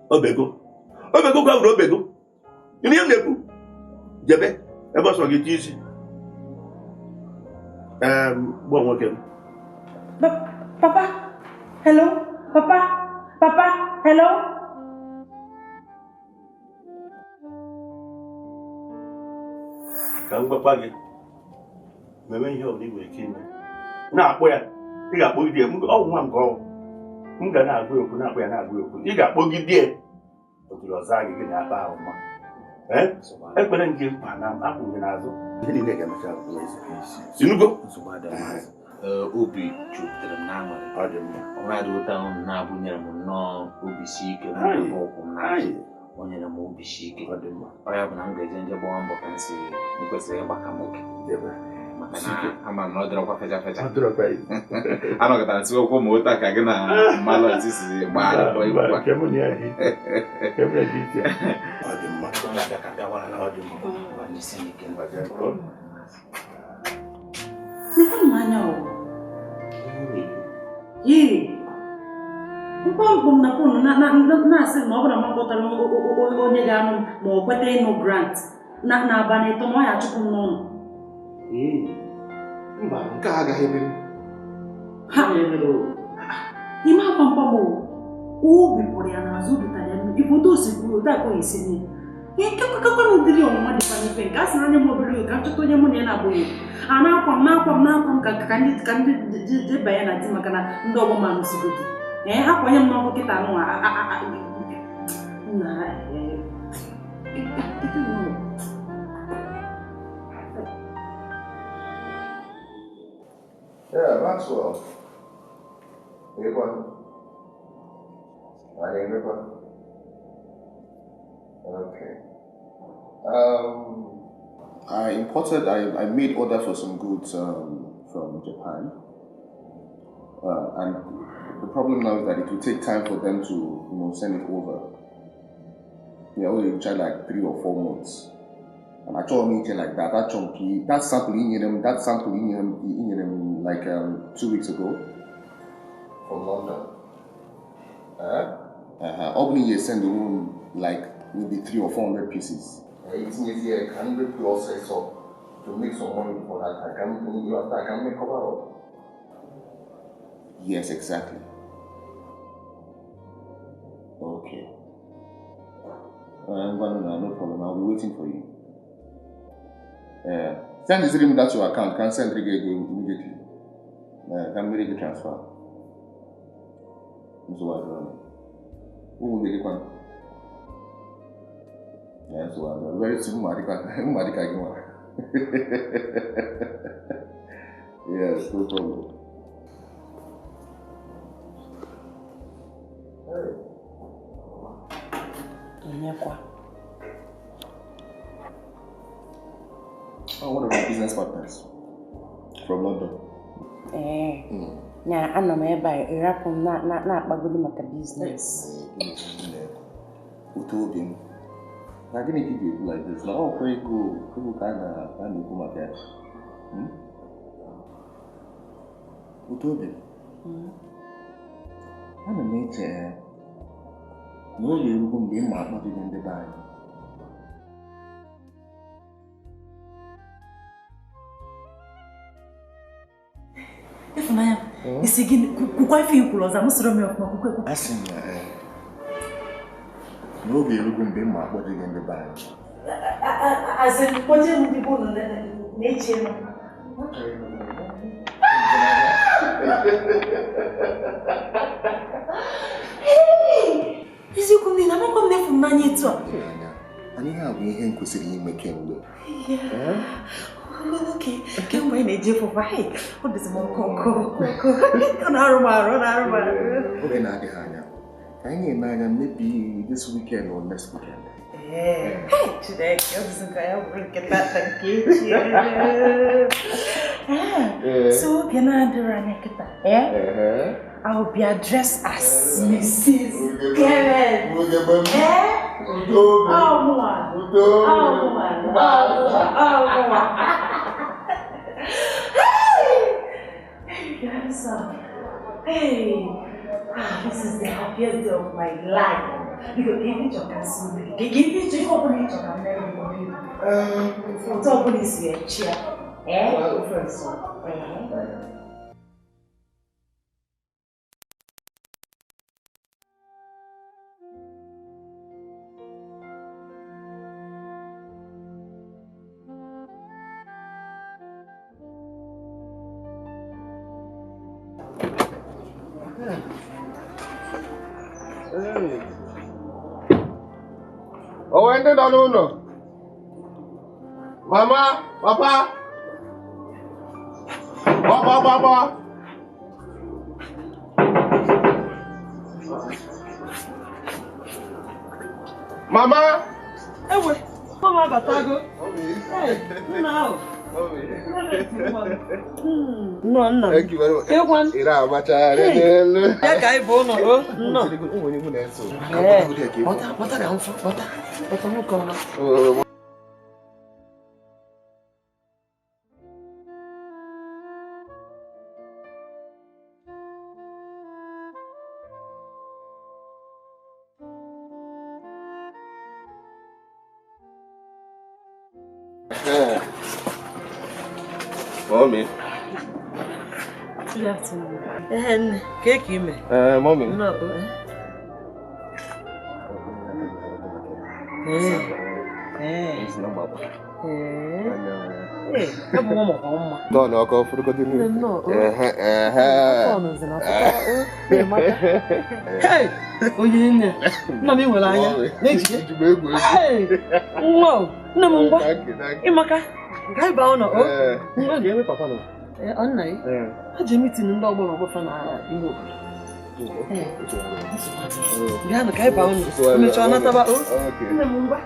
obego obego gwawuru obego ihe m na-ekwu jebe ebe ọsọ gị tie isi. Gbuo nwoke m. Papa, hello, papa, papa, hello. Ka m gwakwa gị meme ihe ọbụla ị nwere ike ime na-akpọ ya ị ga-akpọgide ya ọ nwa m ka ọ m ga na-agụ okwu na-akpọ ya na-agụ okwu ị ga-akpọgide ya oturu ọzọ gị gị na-akpa ahụ mma. Ekpere nke mkpa na akwụ gị n'azụ ihe niile ga-emecha sinugo. Obi jupụtara m n'aṅụrị ọrụ adị ụtọ ahụ m na-abụ nyere m nnọọ obi si ike ụkwụ m n'azụ o nyere m obi si ike ọ ya bụ na m ga-eje nje gbawa mbọ ka m si m kwesịrị ịgba ka nwoke maka na ama m na ọ dịrọkwa fecha fecha anọkọtara si okwu ma ụta ka gị na mmalụ si gbaa ịgba Ee, mkpọmkpọ m na fon na-asị na ọ bụrụ na m kpọtara onye ga-anụ m ma ọ kweta ịnụ Grant na n'abalị ịtọ ma ọ ya achụpụ m n'ụlọ. Mba, nke a agaghị eme. Ha ime akwa mkpọm obi pụrụ ya n'azụ obi tara ya mmiri ife otu o si kwuru otu akọ esi nye ihe kekwana ụdịrị ọnwụnwa dịkwa n'ife nke a sị na anya m obere oge ka m chọta onye mụ na ya na-abụghị a na-akwa m na-akwa m na-akwa m ka ndị jebanye na di maka na ndị ọgbọ m anụsigo di ee akwanye m n'ọkụ kịta nụ na Yeah, Maxwell. Ekwan. Okay. I made order for some goods from Japan. And the problem now is that it will take time for them to, you know, send it over. Yeah, only charge like 3 or 4 months. And I told me like that. That chunky, that sample in them, like 2 weeks ago from London. Ọ bụrụ na you send the room like maybe 300 or 400 pieces. It's easier. Can we process up to make some money for that? I can you I can make cover up. Yes, exactly. Okay. No problem. I'll be waiting for you. Send this rim that your account. Can send immediately. Can make a transfer. So I don't know. Who will be the one? Yeah, so I don't. Very soon, Marika. Yes, no problem. Hey. Oh, one of my business partners from London. Eh. Now I know my by rapum not maka business. Utobim. Na gịnị ka ị ga-ekwu like this? Na ọ kwa ego ka a na-ekwu maka ya. Utobim. Ana m eche na oge erugo mgbe m ma akpọdịghị ndị be anyị. Ifunanya, isi gịnị kwukwa ife ikwuru ọzọ amụsịrị m ya ọfụma kwukwe kwukwe. Asị m na n'oge erugo mgbe m ma akpọdịghị ndị be anyị. Asị m kpọje m ndị be unu na-eche m. Eziokwu niile, amakwa m na-efu m n'anya etu a. Mana ihe a bụ ihe m kwesịrị ime kemgbe. Okay, kemgbe anyị na-eje fụfa, ọ dịzị m ọkụ ọkụ ọkụ. Ọ na-arụ m arụ, ọ na-arụ m arụ. Oge na-adịghị anya, ka anyị na-eme anya maybe this weekend or next weekend. Ee, Chineke, ọ dịzị ka ya bụrụ nke tata nke echi. So oge na-adịrị anya kịta, I will be addressed as Mrs. Karen. Hey, this is the happiest day of my life. Because give me your castle, give me your open it your. Oh, ndị nọ n'ụlọ. Mama, papa. Papa, papa. Mama. Ewe, mama abatago. Hey, nna ahụ. No, no. Thank you very much. Mommy. Good afternoon. Cake you me. Mommy. No. No, no, go for the No. Hey, onye nna m nwere anya. Hey, wow, nna m ngwa. Ịmaka. Ka ịba ụlọ o. Nwa ga-enwe papa nọ. Ọ nna ya. Ha ji mitin ndị ọgbọ ọgbọfa na ime obodo. Bịanụ ka ịba ụlọ. Emechaa nataba o. Nne m ngwa.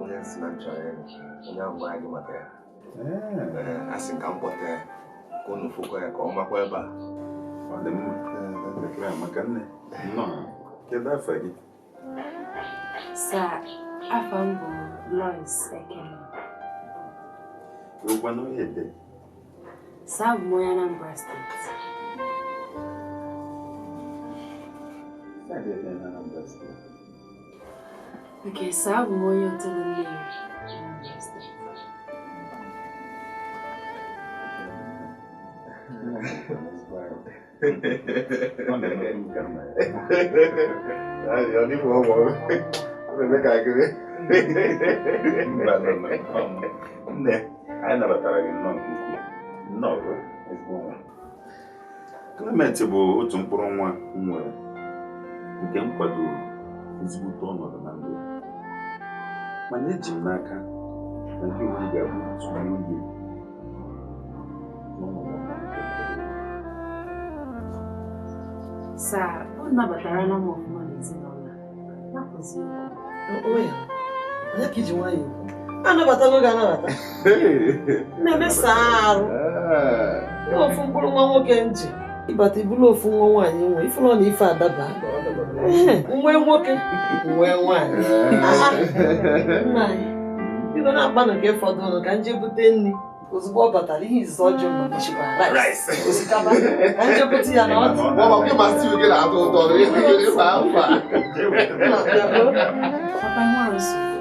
Onye si na nchọ ya, onye ahụ gwara gị maka ya. A sị ka m kpọta ya, ka unu fụkwa ya ka ọ makwa ebe a. Ọ dị mma. Ntakịrị amaka nne. Nnọọ. Kedu afa gị? Sir, afa m bụ Lois Ekene. Ụgwọ n'onye ebe? Sir, abụ m onye Anambra Steeti. Saịdị ebe na Anambra Steeti. Okay, sir, abụ m onye Otolo Mmiri, Anambra Steeti. Nne, anyị nabatara gị nnọọ nke ukwuu. Nnọọ bụ ezigbo nwa. Clement bụ otu mkpụrụ nwa m nwere nke m kwadoro ezigbote ọnọdụ na ndụ ya. Mana eji m n'aka na gị onwe gị ga-abụ otu onye n'ọnọdụ ọma nke m kwadoro. Sir, ọ nabatara na m ọfụma n'ezinụlọ a. Napụzi okwu. Onye ka iji nwayọọ ekwu? Anabatago gị anabata. Na-eme saa arụ. Ofu mkpụrụ nwa nwoke nji. Ịbata ibulu ofu nwa nwaanyị nwe ifụlọ na ife adaba. Nwe nwoke, nwe nwaanyị. Nna anyị, biko na-akpanụ ka ịfọdụrụ ka nje bute nri. Ozugbo ọ batara ihe izizi ọjọọ ma mechikwa rice, osikapa, ka nje bute ya na ọdụ. Papa nwa nsogbu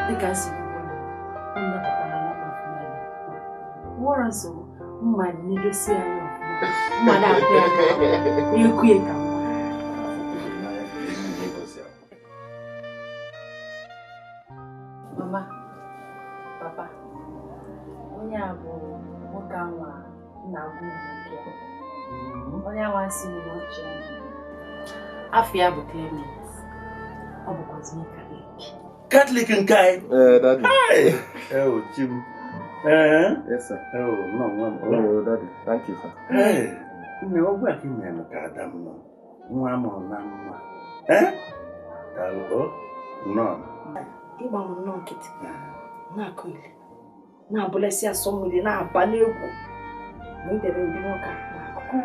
dịka nsogbu ọ nabatara na m ọfụma. Nwere nsogbu mma na-edosi anya ọfụma, mma na-akụ ya ka ekwu ya ka mma. Mama, papa, onye a bụ nwoke anwa na-agwa unu maka ya. Onye anwa si m n'ọchị ya. Afọ ya bụ Clement. Ọ bụkwazi onye Katọlik. Katọlik nke anyị? Ee, Daddy. Ee, chi m. Ee? Yes, sir. Oh, no, nwa m. Oh, Daddy. Thank you, sir. Ee, nne, ọgwụ a ka ị mere ka ada m nọ. Nwa a mụrụ na mma. Ee? Daalụ, o. Nnọọ. Ịgba m nnọọ nkịtị. Na-akụ ile. Na-abụlesi asọ mmiri na-aba n'egwu. Ma idebe ụdị nwoke a n'akụkụ.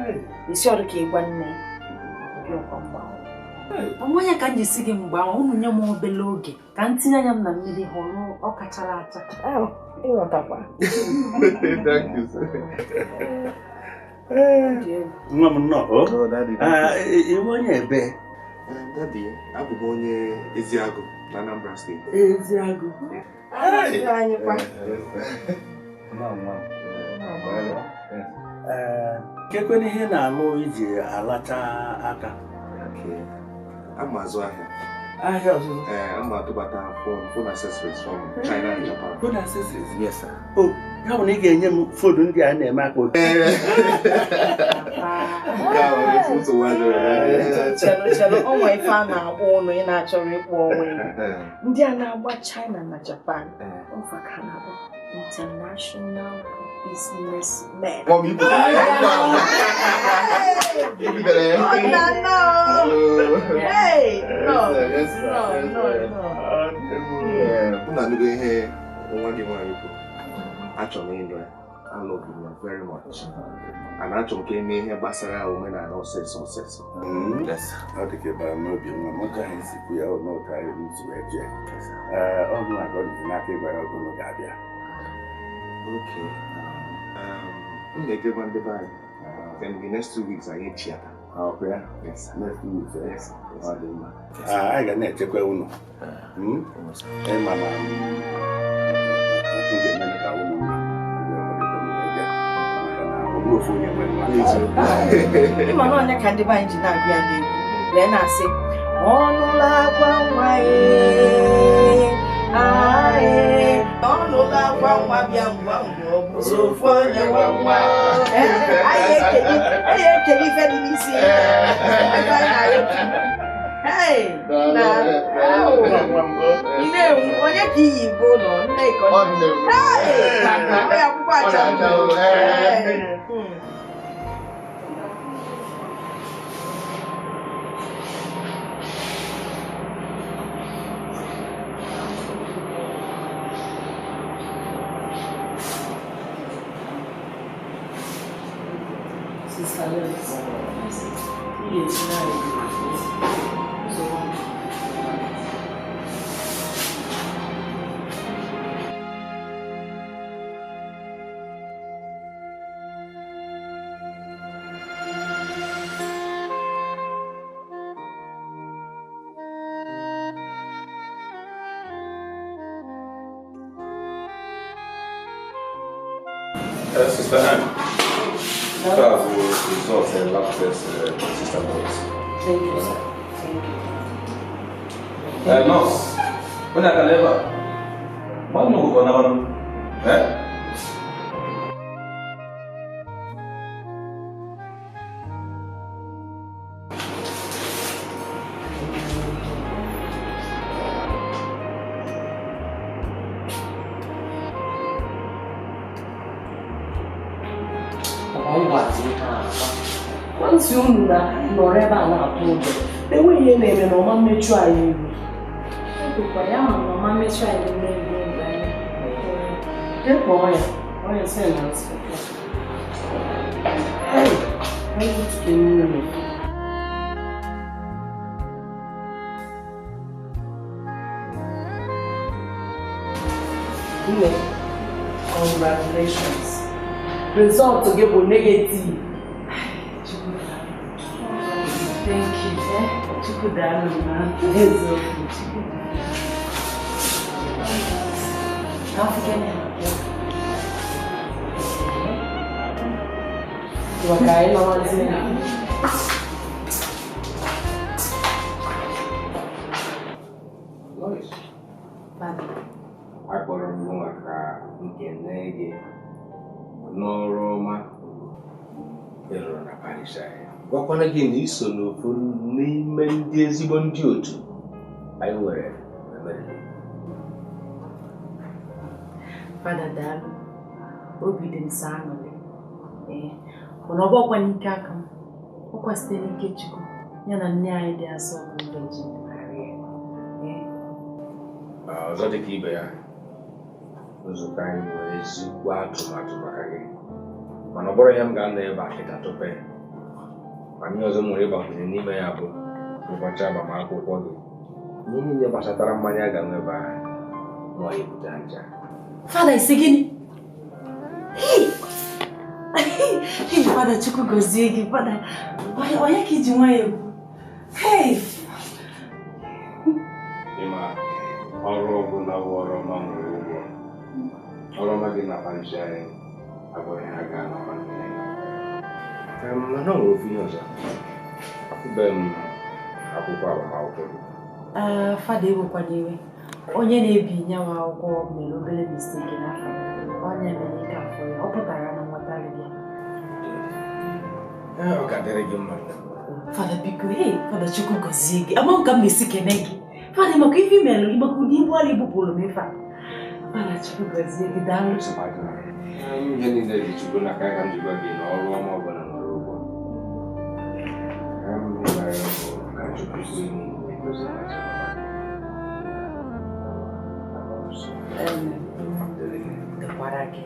Isi ọrụ ka ịgwa nne. Ụdị ọkwa mgbanwe. Ọmụ ya ka m ji si gị mgbe ahụ, unu nye m obele oge ka m tinye anya m na mmiri hụrụ ọ kachara acha. Ịghọtakwa. Thank you, sir. Nwa m nnọọ. Oh, Daddy. Ị bụ onye ebe? Daddy, abụ m onye Eziagụ na Anambra Steeti. Eziagụ? Anyị kwa. Nnọọ, nwa m. Kekwena ihe na-alụ iji alacha aka? I'm azụ ahịa. Ahịa ọzụzụ? Ee, I'm atụbata phone accessories from China and Japan. Phone accessories? Yes, sir. Oh, ya bụ na ị ga-enye m foonu ndị a na-eme aka otu. Chelu, o nwee ife a na-akpọ ụnụ ị na-achọrọ ịkpọ onwe ndị a na-agba China na Japan. Ọfa ka na-akpọ international businessmen. Mom, you put it. Oh, no, no. Hey, no. Yes, sir. No, no, no. Unu anụgo ihe nwa gị nwaanyị kwuru. Achọrọ m ịnụ ya. I love you very much. And achọrọ m ka eme ihe gbasara omenala ọsịsọ ọsịsọ. Yes. Ọ dị ka ịbara n'obi nwa m otu anyị si kwu ya n'otu anyị si wee jee. Ọ bụ na ka ọ dịzi n'aka ịgwa ya oge unu ga-abịa. Okay. M ga-ejekwa ndị be anyị. Then the next 2 weeks anyị echiata. Okay. Yes, sir. Next 2 weeks, eh? Yes, sir. Ọ dị mma. Anyị ga na-echekwa unu. Ịma na m ga-eme ka unu mma. Maka na ọ bụrụ ofu onye nwe nwa. Ịma na onye ka ndị be anyị ji na-agụ ya n'egwu wee na-asị ọnụla akwa nwa ee ọnụla akwa nwa bịa ngwa ngwa ọ bụ so ofu onye nwe nwa. Anyị ekele ife dị n'isi ya. Ebe anyị na-arịọ. Hey, na ị na-enwu onye ka iyi igbo ụlọ nne ka ọ Hey, ọ ya akwụkwọ acha. Sista, Sister Lois, ị ga-esi n'anyị nsogbu. Sister Anne, that will result in lab test, Sister Lois. Thank you, sir. Thank you. Nurse, when I can ever, why no go for eh? Ntị unu na nọrọ ebe a na-atụ ụjọ enweghị ihe na-eme na ọma mmechu anyị ihu. Jee kpọọ ya, ọ ya sị na nsị. Hey, anyị butuke mmiri. Nne, congratulations. Result gị bụ negative. Thank you. Chukwu daalụ ma. Eziokwu. Chukwu daalụ. African Maka anyị nọwazie. Lois, akpọrọ m maka nkene gị n'ọrụ ọma ị rụrụ na parish anyị. Gwakwana gị na iso n'ofu n'ime ndị ezigbo ndị otu anyị nwere na Maryland. Fada daalụ, obi dị m sọ aṅụrị. Ee, mana ọ bụkwa n'ike aka m, ọkwa site n'ike Chukwu ya na nne anyị dị asọ bụ Virgin Maria. Ee. Ọzọ dị ka ibe ya, nzukọ anyị nwere ezigbo atụmatụ maka gị, mana ọ bụrụ ya m ga-anọ ebe a kịta tupu mana ihe ọzọ m nwere ịgbakwunye n'ime ya bụ ụbọchị agbamakwụkwọ gị. Ihe niile gbasatara mmanya a ga-enwe ebe ahụ ma ọ ebute ncha. Fada, isi gịnị? Hey, Fada, Chukwu gọzie gị, Fada. Onye ka iji nwayọọ ekwu? Hey! Ịma ọrụ ọbụla bụ ọrụ ọma nwere ụgwọ. Ọrụ ọma gị na parish anyị abụghị ha ga-anọkwa n'ihe. Mana ọ nwere ofu ihe ọzọ. Afụbeghị m akwụkwọ agbamakwụkwọ gị. Fada, ewekwana iwe. Onye na-ebi nyanwa akwụkwọ mere obere mistake n'afọ. Onye mere ike afọ ya, ọ pụtara na nwetara gị. Ọ ga-adịrị gị mma. Fada, biko, hey, Fada, Chukwu gọzie gị. Ama m ka m na-esi kene gị. Fada, maka ife mere gị, maka ụdị ibu ala ibupụrụ m ife a. Fada, Chukwu gọzie gị, daalụ. Ihe niile dị Chukwu n'aka ka m ji gwa gị na ọrụ ọma ọbụla nwere ụgwọ. Ka Chukwu si gozie ma chekwaba gị. Dịkwara gị.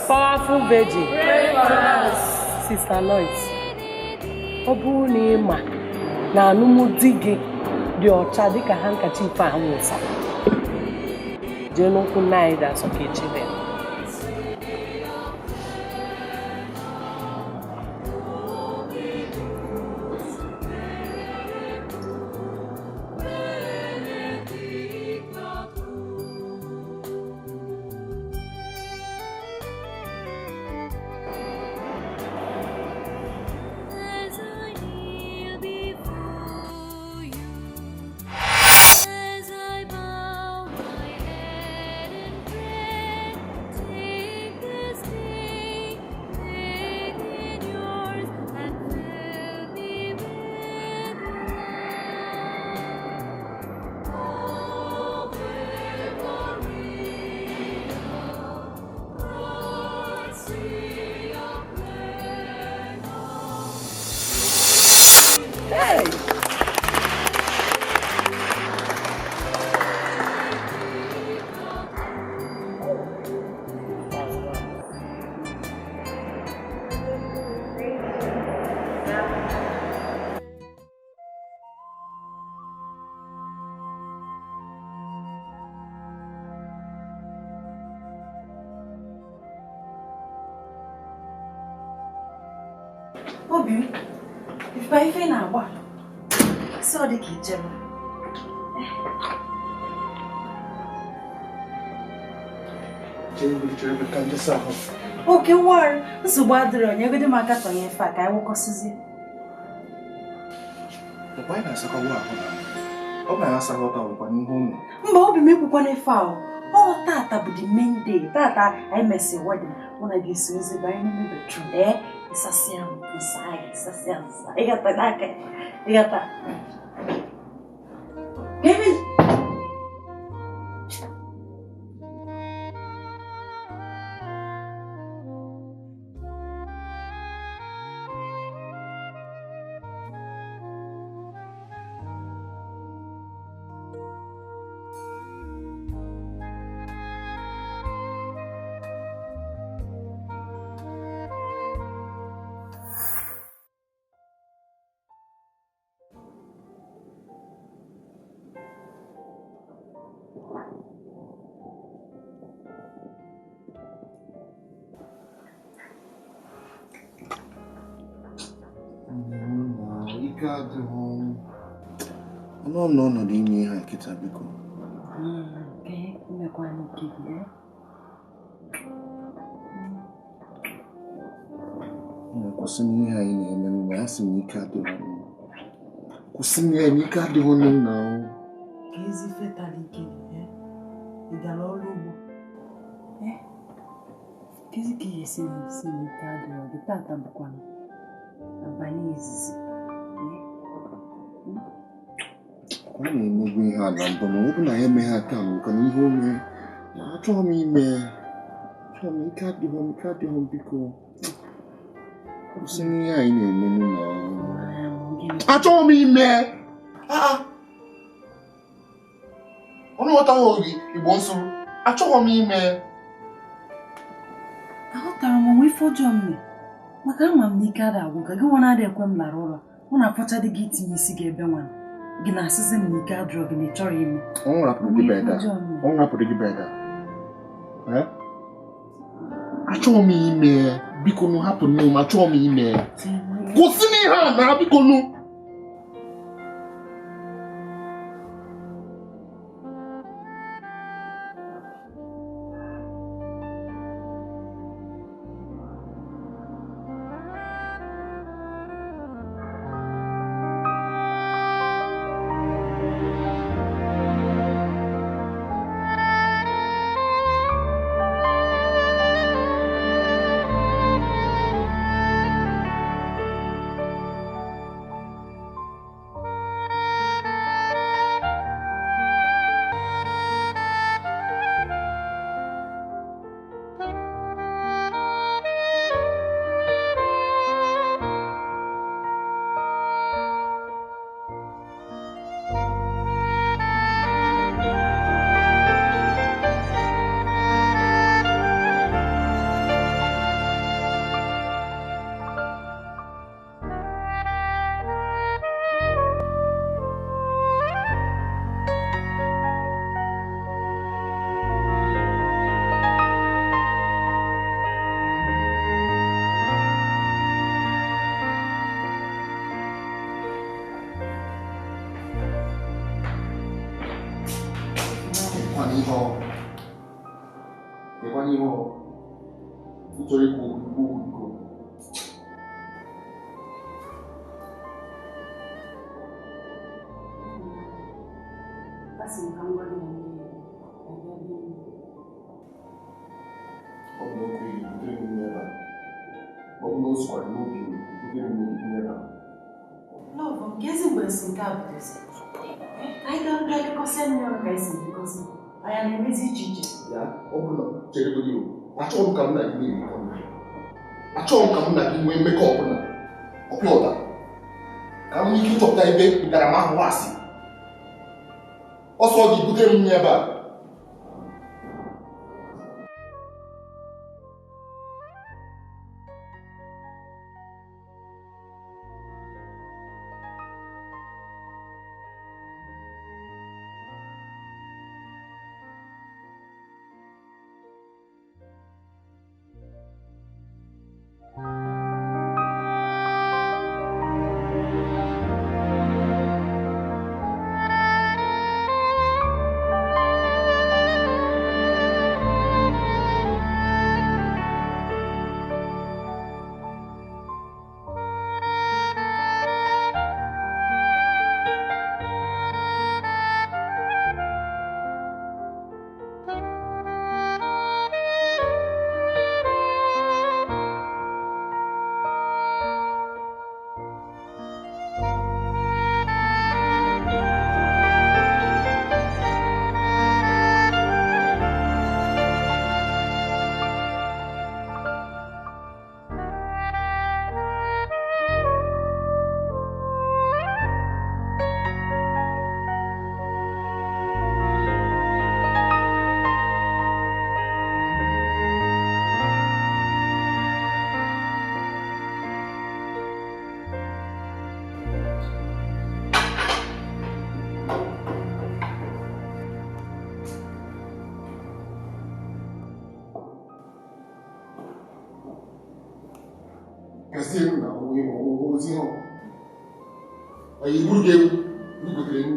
Powerful Virgin. Pray for us. Sister Lois, ọ bụrụ na ị ma na alụmdi gị dị ọcha dịka handkerchief a nwụsara, jee n'ụkwụ nne anyị dị asọ ka echebe ya. Obi m, ife ife na-agba. Sị ọ dị ka ijebe. Oke war, nsogbu adịrị onye egodi m aka tọnye ife a ka anyị wụkọsịzie. Mgbe anyị na-asakọwa ahụ na ọ bụ na asakọta ọbụkwa n'ihe ụmụ. Mba, obi m ekwukwana ife ahụ. Ọ tata bụ the main day. Tata anyị mesị wedding. Mụ na gị so ezigbo anyị n'ime bedroom. Ee, ịsasịa m nsa anyị, ịsasịa nsa. Ịghọta n'aka, ịghọta. Kevin! Anọ m n'ọnọdụ ime ihe a kịta biko. Kwụsị n'ihe anyị na-eme mgbe a sị na ike adịghị m. Kwụsị n'ihe na ike adịghị m na Ka ezi fetara ike gị, ị gara ọrụ ugbo. Kezi ka ị esi na isi na ike adịghị gị tata bụkwa abalị izizi. Ọ na-emegbu ihe a na mbụ ma ọ bụ na ya emeghe taa maka na ihe o mee achọghị m ime achọghị m ike adịghị m ike adịghị m biko kwụsị n'ihe anyị na-eme na achọghị m ime ọnụ ghọtaghị oge Igbo nsụrụ achọghị m ime aghọtara m onwe ife ọjọọ m mere maka ama m na ike ada agwụ ka gị nwa na-adị ekwe m lara ụlọ mụ na-afọchadị gị itinye isi gị ebe nwa gị na-asịsị m na ike adịrọ gị na ị chọrọ ime. Ọ rapụrụ gị beda. Achọghị m ime biko nụ hapụ nne m achọghị m ime kwụsị n'ihe a na biko nụ. Achọghị m ka m na gị na-erikọ nri. Achọghị m ka m na gị nwee mmekọ ọbụla. Ọpịa ụda. Ka m nwee ike ịchọpụta ebe ntaramahụhụ a si. Ọsọ gị butere m ebe a. Sizie na ozi ihe ọ ya egburu gị ewu igotere ewu.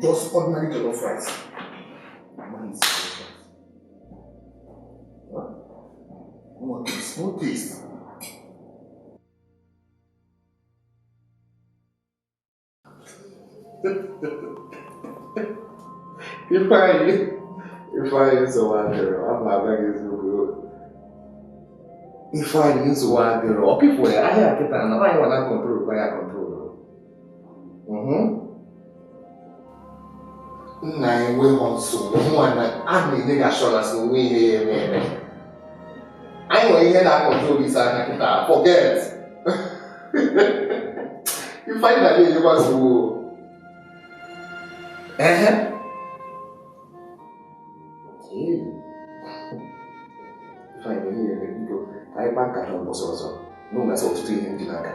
Just ordinary jollof rice. Man is jollof rice. Huh? No taste, no taste. If I so I'm not If I okay for I have to I want to control, I control. Nna enweghị nsogbu nwa na a na-enye gị assurance na onwe ihe ya eme eme. Anyị nwere ihe na-akọntrol isi aka kịta, forget. Ifeanyị na enyekwa nsogbu. Ehe. Ifeanyị na ihe eme biko ka anyị kpaa nkata ụbọchị ọzọ na ụgasị ọtụtụ ihe ndị n'aka.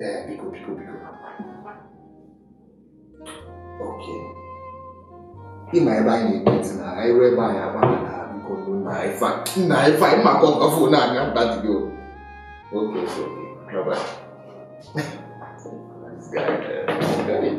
Ee, biko biko biko. Okay. Ịma ebe anyị na-ekpeti na anyị ruo ebe anyị agba na biko na ife na ife anyị maka ọkọ fon na-anya mkpa dị gị. Okay, so okay. Bye bye. This guy, got it.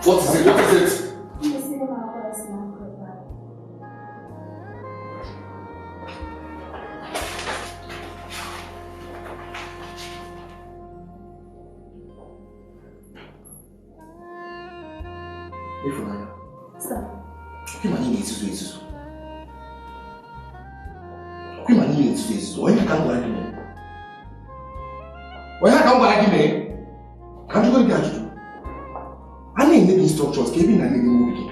What is it? What is it? Ifunanya. Sir. Onye ka m gwara gị mee? Onye ka m gwara gị mee? Ka m jụgoro gị ajụjụ. A na-enye gị instructions ka ebe ị na-enye m obi gị.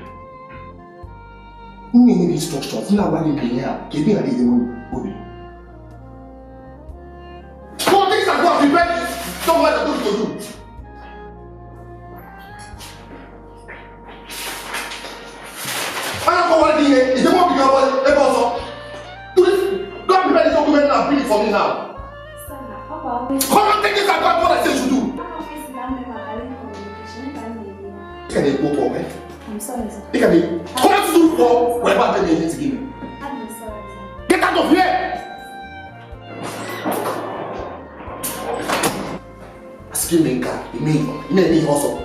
M na-enye gị instructions, m na-agwa gị ihe a ka ebe ị na-enye m obi. Come on, things are going to be ready. Don't let them do to do. I don't know what it is. It's the one because ebe ọzọ. Do this. Go and prepare this document now. Bring it for me now. Come on, take this and go and do what I say you should do. Can they go for me? I'm sorry, sir. They can be. Come on, do for whatever they need to give me. I'm sorry, sir. Get out of here! Asking me, me also.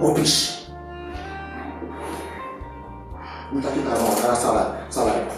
Rubbish. We take it around salary, salary.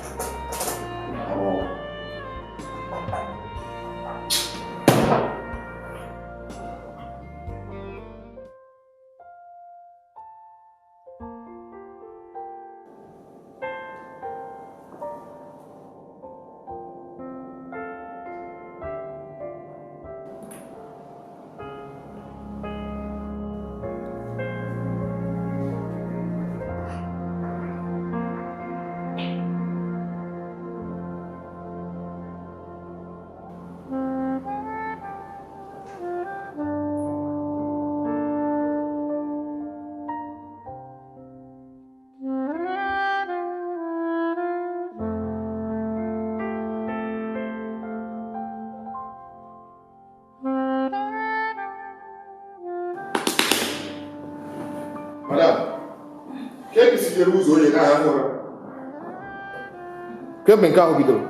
Kemgbe nke ahụ bidoro.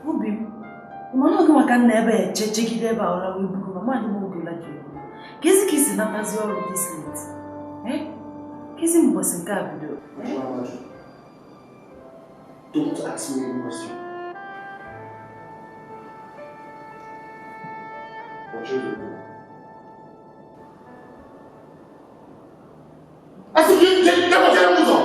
Obi m, mana oge maka nna ebe echechegide ebe a ụra wee buru ma madị m oge ụla ji egbu. Kezi ka isi natazi ọrụ this late? Kezi mbọsị nke a bidoro? Don't ask me any question. What should you do? I said, you never tell me so.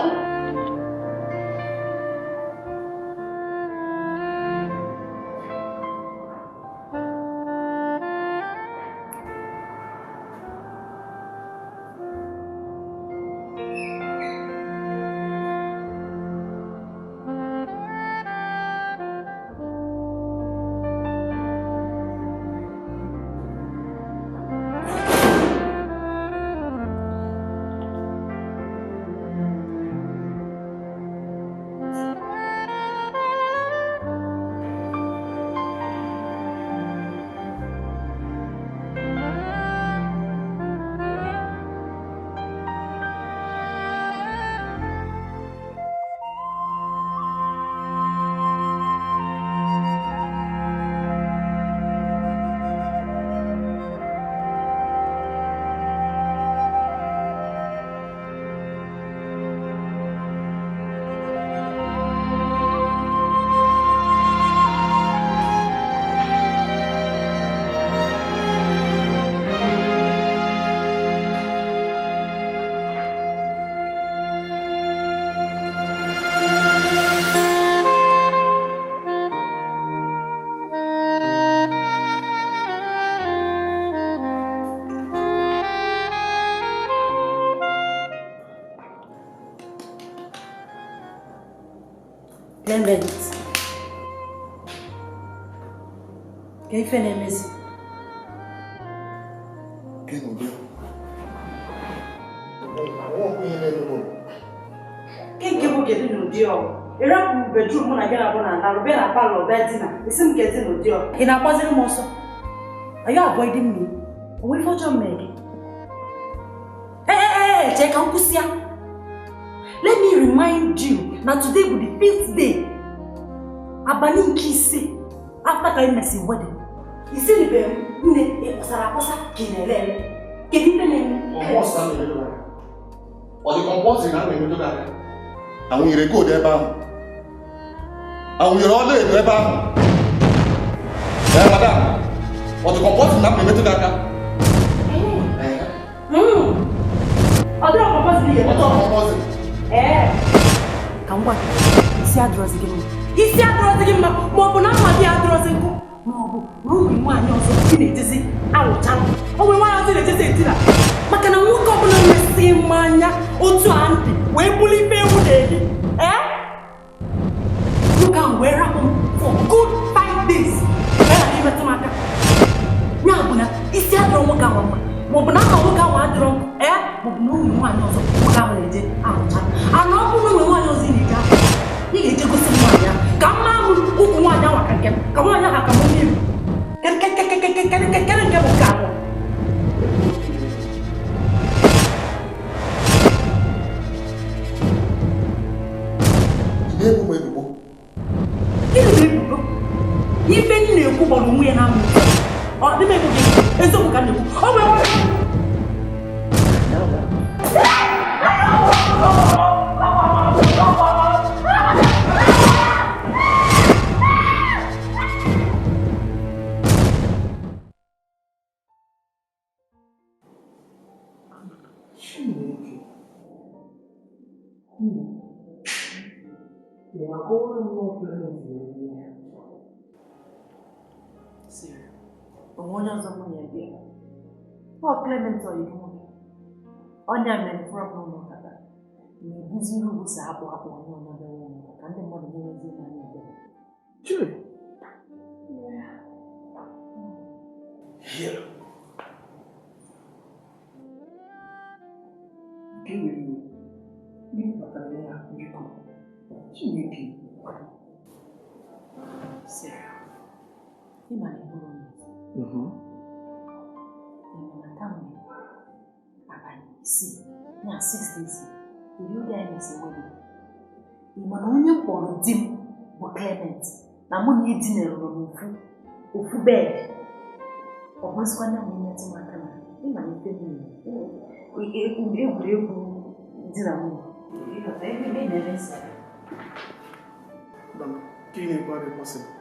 Clement. Ka ife na-emezi? Nke bụ kedu n'ụdị ọ? Ị rapụ bedrum mụ na gị na-abụ na arụ bịa na palọ bịa dina isi m kedu n'ụdị ọ? Ị na-agbaziri m ọsọ? Are you avoiding me? O nwere ife ọjọọ mere gị? Ee, chee ka m kwụsị ya. Let me remind you that today will be the 5th day. Abalị nke ise after ka emesi wedding. Isi ribe m nne ị kpọsara akpọsa ka ị na-ele ele. Kedu ife na-eme? Ọ dị compulsory na a na-emetụ gị aka? Awụnyere gold ebe ahụ? Awụnyere ọlaedo ebe ahụ? Ee, madam, ọ dị compulsory na m na-emetụ gị aka? Ọ dịrọ compulsory ya? Ọ dịrọ compulsory. Ee. Ka m gwa gị, isi adịrọzi gị mma. Isi adịrọzi gị mma ma ọ bụ na mma gị adịrọzi nkụ ma ọ bụ na ụmụ nwaanyị ọzọ ị na-ejezi awụchalụ. O nwere nwaanyị ọzọ ị na-ejezi edina. Maka na nwoke ọbụla na-esi mmanya otu a ntị wee buli ife ewu na-eri. Ee? Nwoke ahụ wee rapụ m for good 5 days. Wee ghara imetụ m aka. Ya bụ na isi adịrọ nwoke ahụ mma ma ọ bụ na mma nwoke ahụ adịrọ nkụ. Ee? Ma ọ bụ na ụmụ nwaanyị ọzọ nwoke ahụ na-eje awụchalụ. Ana ọ bụrụ na ụmụ nwaanyị ọzọ ị na-eje ahụ, ị ga-eje gosi m nwaanyị ahụ ka mma m ụkwụ nwaanyị ahụ ka nke m ka nwaanyị ahụ ka m mmiri. Kedụ nke bụ nke abụọ? Na-ebu m ebubo. Gịnị bụ ebubo? Ife m na-ekwu gbara onwe ya na mmụọ. Ọ dị m ebu gị eziokwu ka m na-ekwu. Ọ bụ Chineke. Ị na-akọwara m na Clement na-eme ya? Onwe onye ọzọ mụ na ya bịa. Ọ Clement ọyị gị nwoke. Onye a mere fụrụ m n'ụlọ ụka taa. Na-ebuziri ugwu si akpụ akpụ onye ọnya bịara ụlọ ụka ka ndị mmadụ na-emezi ihe anya ebere. Chiri. Here. Nke were iwe. Gịnị kpatara ya biko? Chineke. Sarah, ị ma na ị hụrụ m ọzọ. Ị ma na kamgbe abalị isii na 6 days eri oge anyị na-esi wedding. Ị ma na onye m kpọrọ di m bụ Clement na mụ na edinere nọ n'ofu ofu bed ọ bụzikwa na m imetụ m aka na ịma na ife mmiri egwuregwu di na nwunye. Gịnị bụ possible?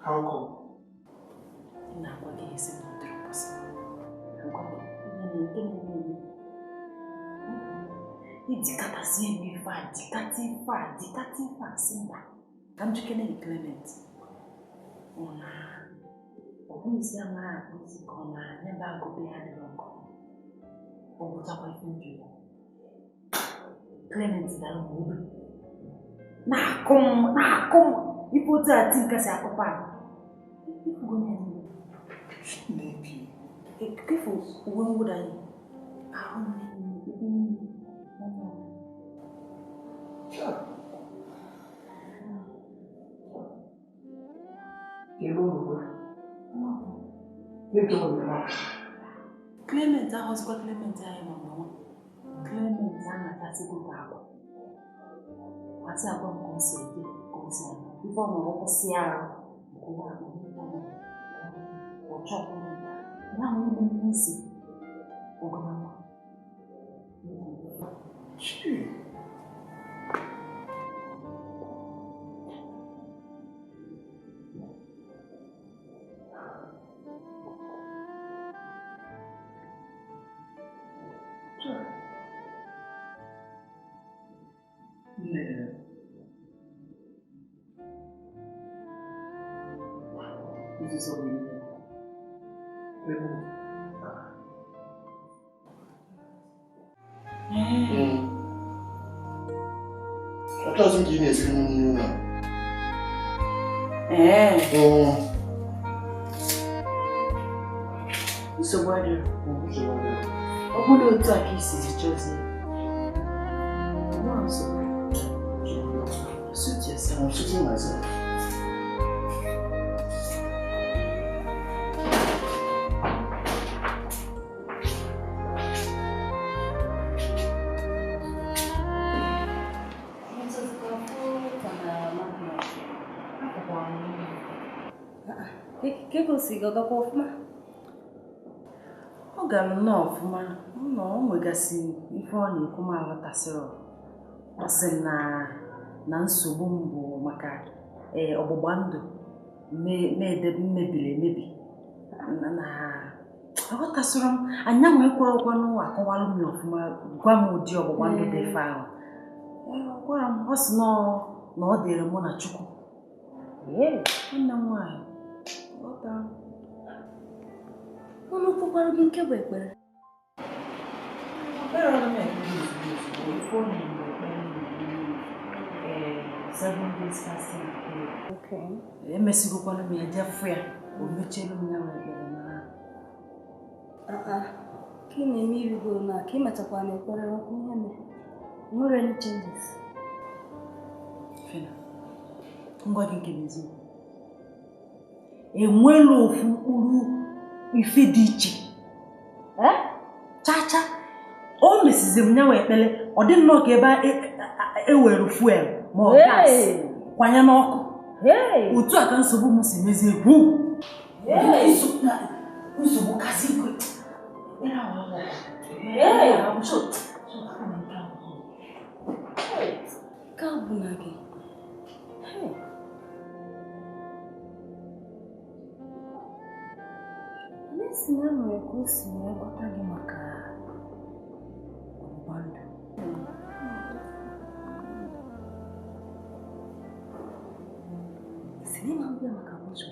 How come? Na-agwa gị esi na ọ dịrị possible. Agwa m ihe na nke na-eme ijikọtazie m ife a jikata ife a jikata ife a sị mba ka m jikere gị Clement ọ na ọ bụghịzi amara akpụzi ka ọ na-anya bụ agụbe ya dịrị ọkụ ọ gwụchakwa ife njụ ya. Clement dara m obi na-akụ m ife otu a ti nkasi akụpa ifugo ya niile. Chineke. Ekefu uwe mwụda anyị ahụ m niile ebe niile. Clement ahụzikwa Clement anyị ma mgbe nwa Clement anatasịgo ka agwa asị agwa m ka o si ede ka o si aga ife ọ nọrọ kwụsị arụ nke ụwa akpọ ọ chọkwụ ya nwụ ime isi ogologo. This is so weird. Achọghịzị m ka ị na-esiri m nri ụlọ. Nsogbu adịrọ. Ọ bụrụ otu a ka i sizi chọzie. Nsogbu. Suit yourself. I'm suiting myself. Ọ gara nnọọ ọfụma na ọ nwegasị ife ọ na-ekwu m aghọtasịrị. Ọ sị na nsogbu m bụ maka ọgbụgba ndụ mebiri emebi na aghọtasịrị m anyanwụ ekwerekwanụ akọwalụ m ya ọfụma gwa m ụdị ọgbụgba ndụ dị ife ahụ. Gwara m ọ sị na ọ dịrị mụ na Chukwu. Nwanne m nwaanyị Unu kwukwara gị nke bụ ekpere? Emesigokwana m ya jee ya o mechielu m ya wee ekpere na ka ị na-eme irigo na ka ị mechakwa na ekpere ọkụ ihe mere nwere any changes. Fena, ngwa gị nke bụ eziokwu enwela ofu mkpụrụ ife dị iche chacha o mesiziri m nyanwa ekpere ọ dị nnọọ ka ebe ewere fuel ma ọ gas kwanye n'ọkụ otu a ka nsogbu m si mezie gwu nsogbu kasị ikwe. Ka bụ na gị si na nwere ka o si wee gwata gị maka ọgbụgba ndụ. Si na ịma mbịa maka ụzọ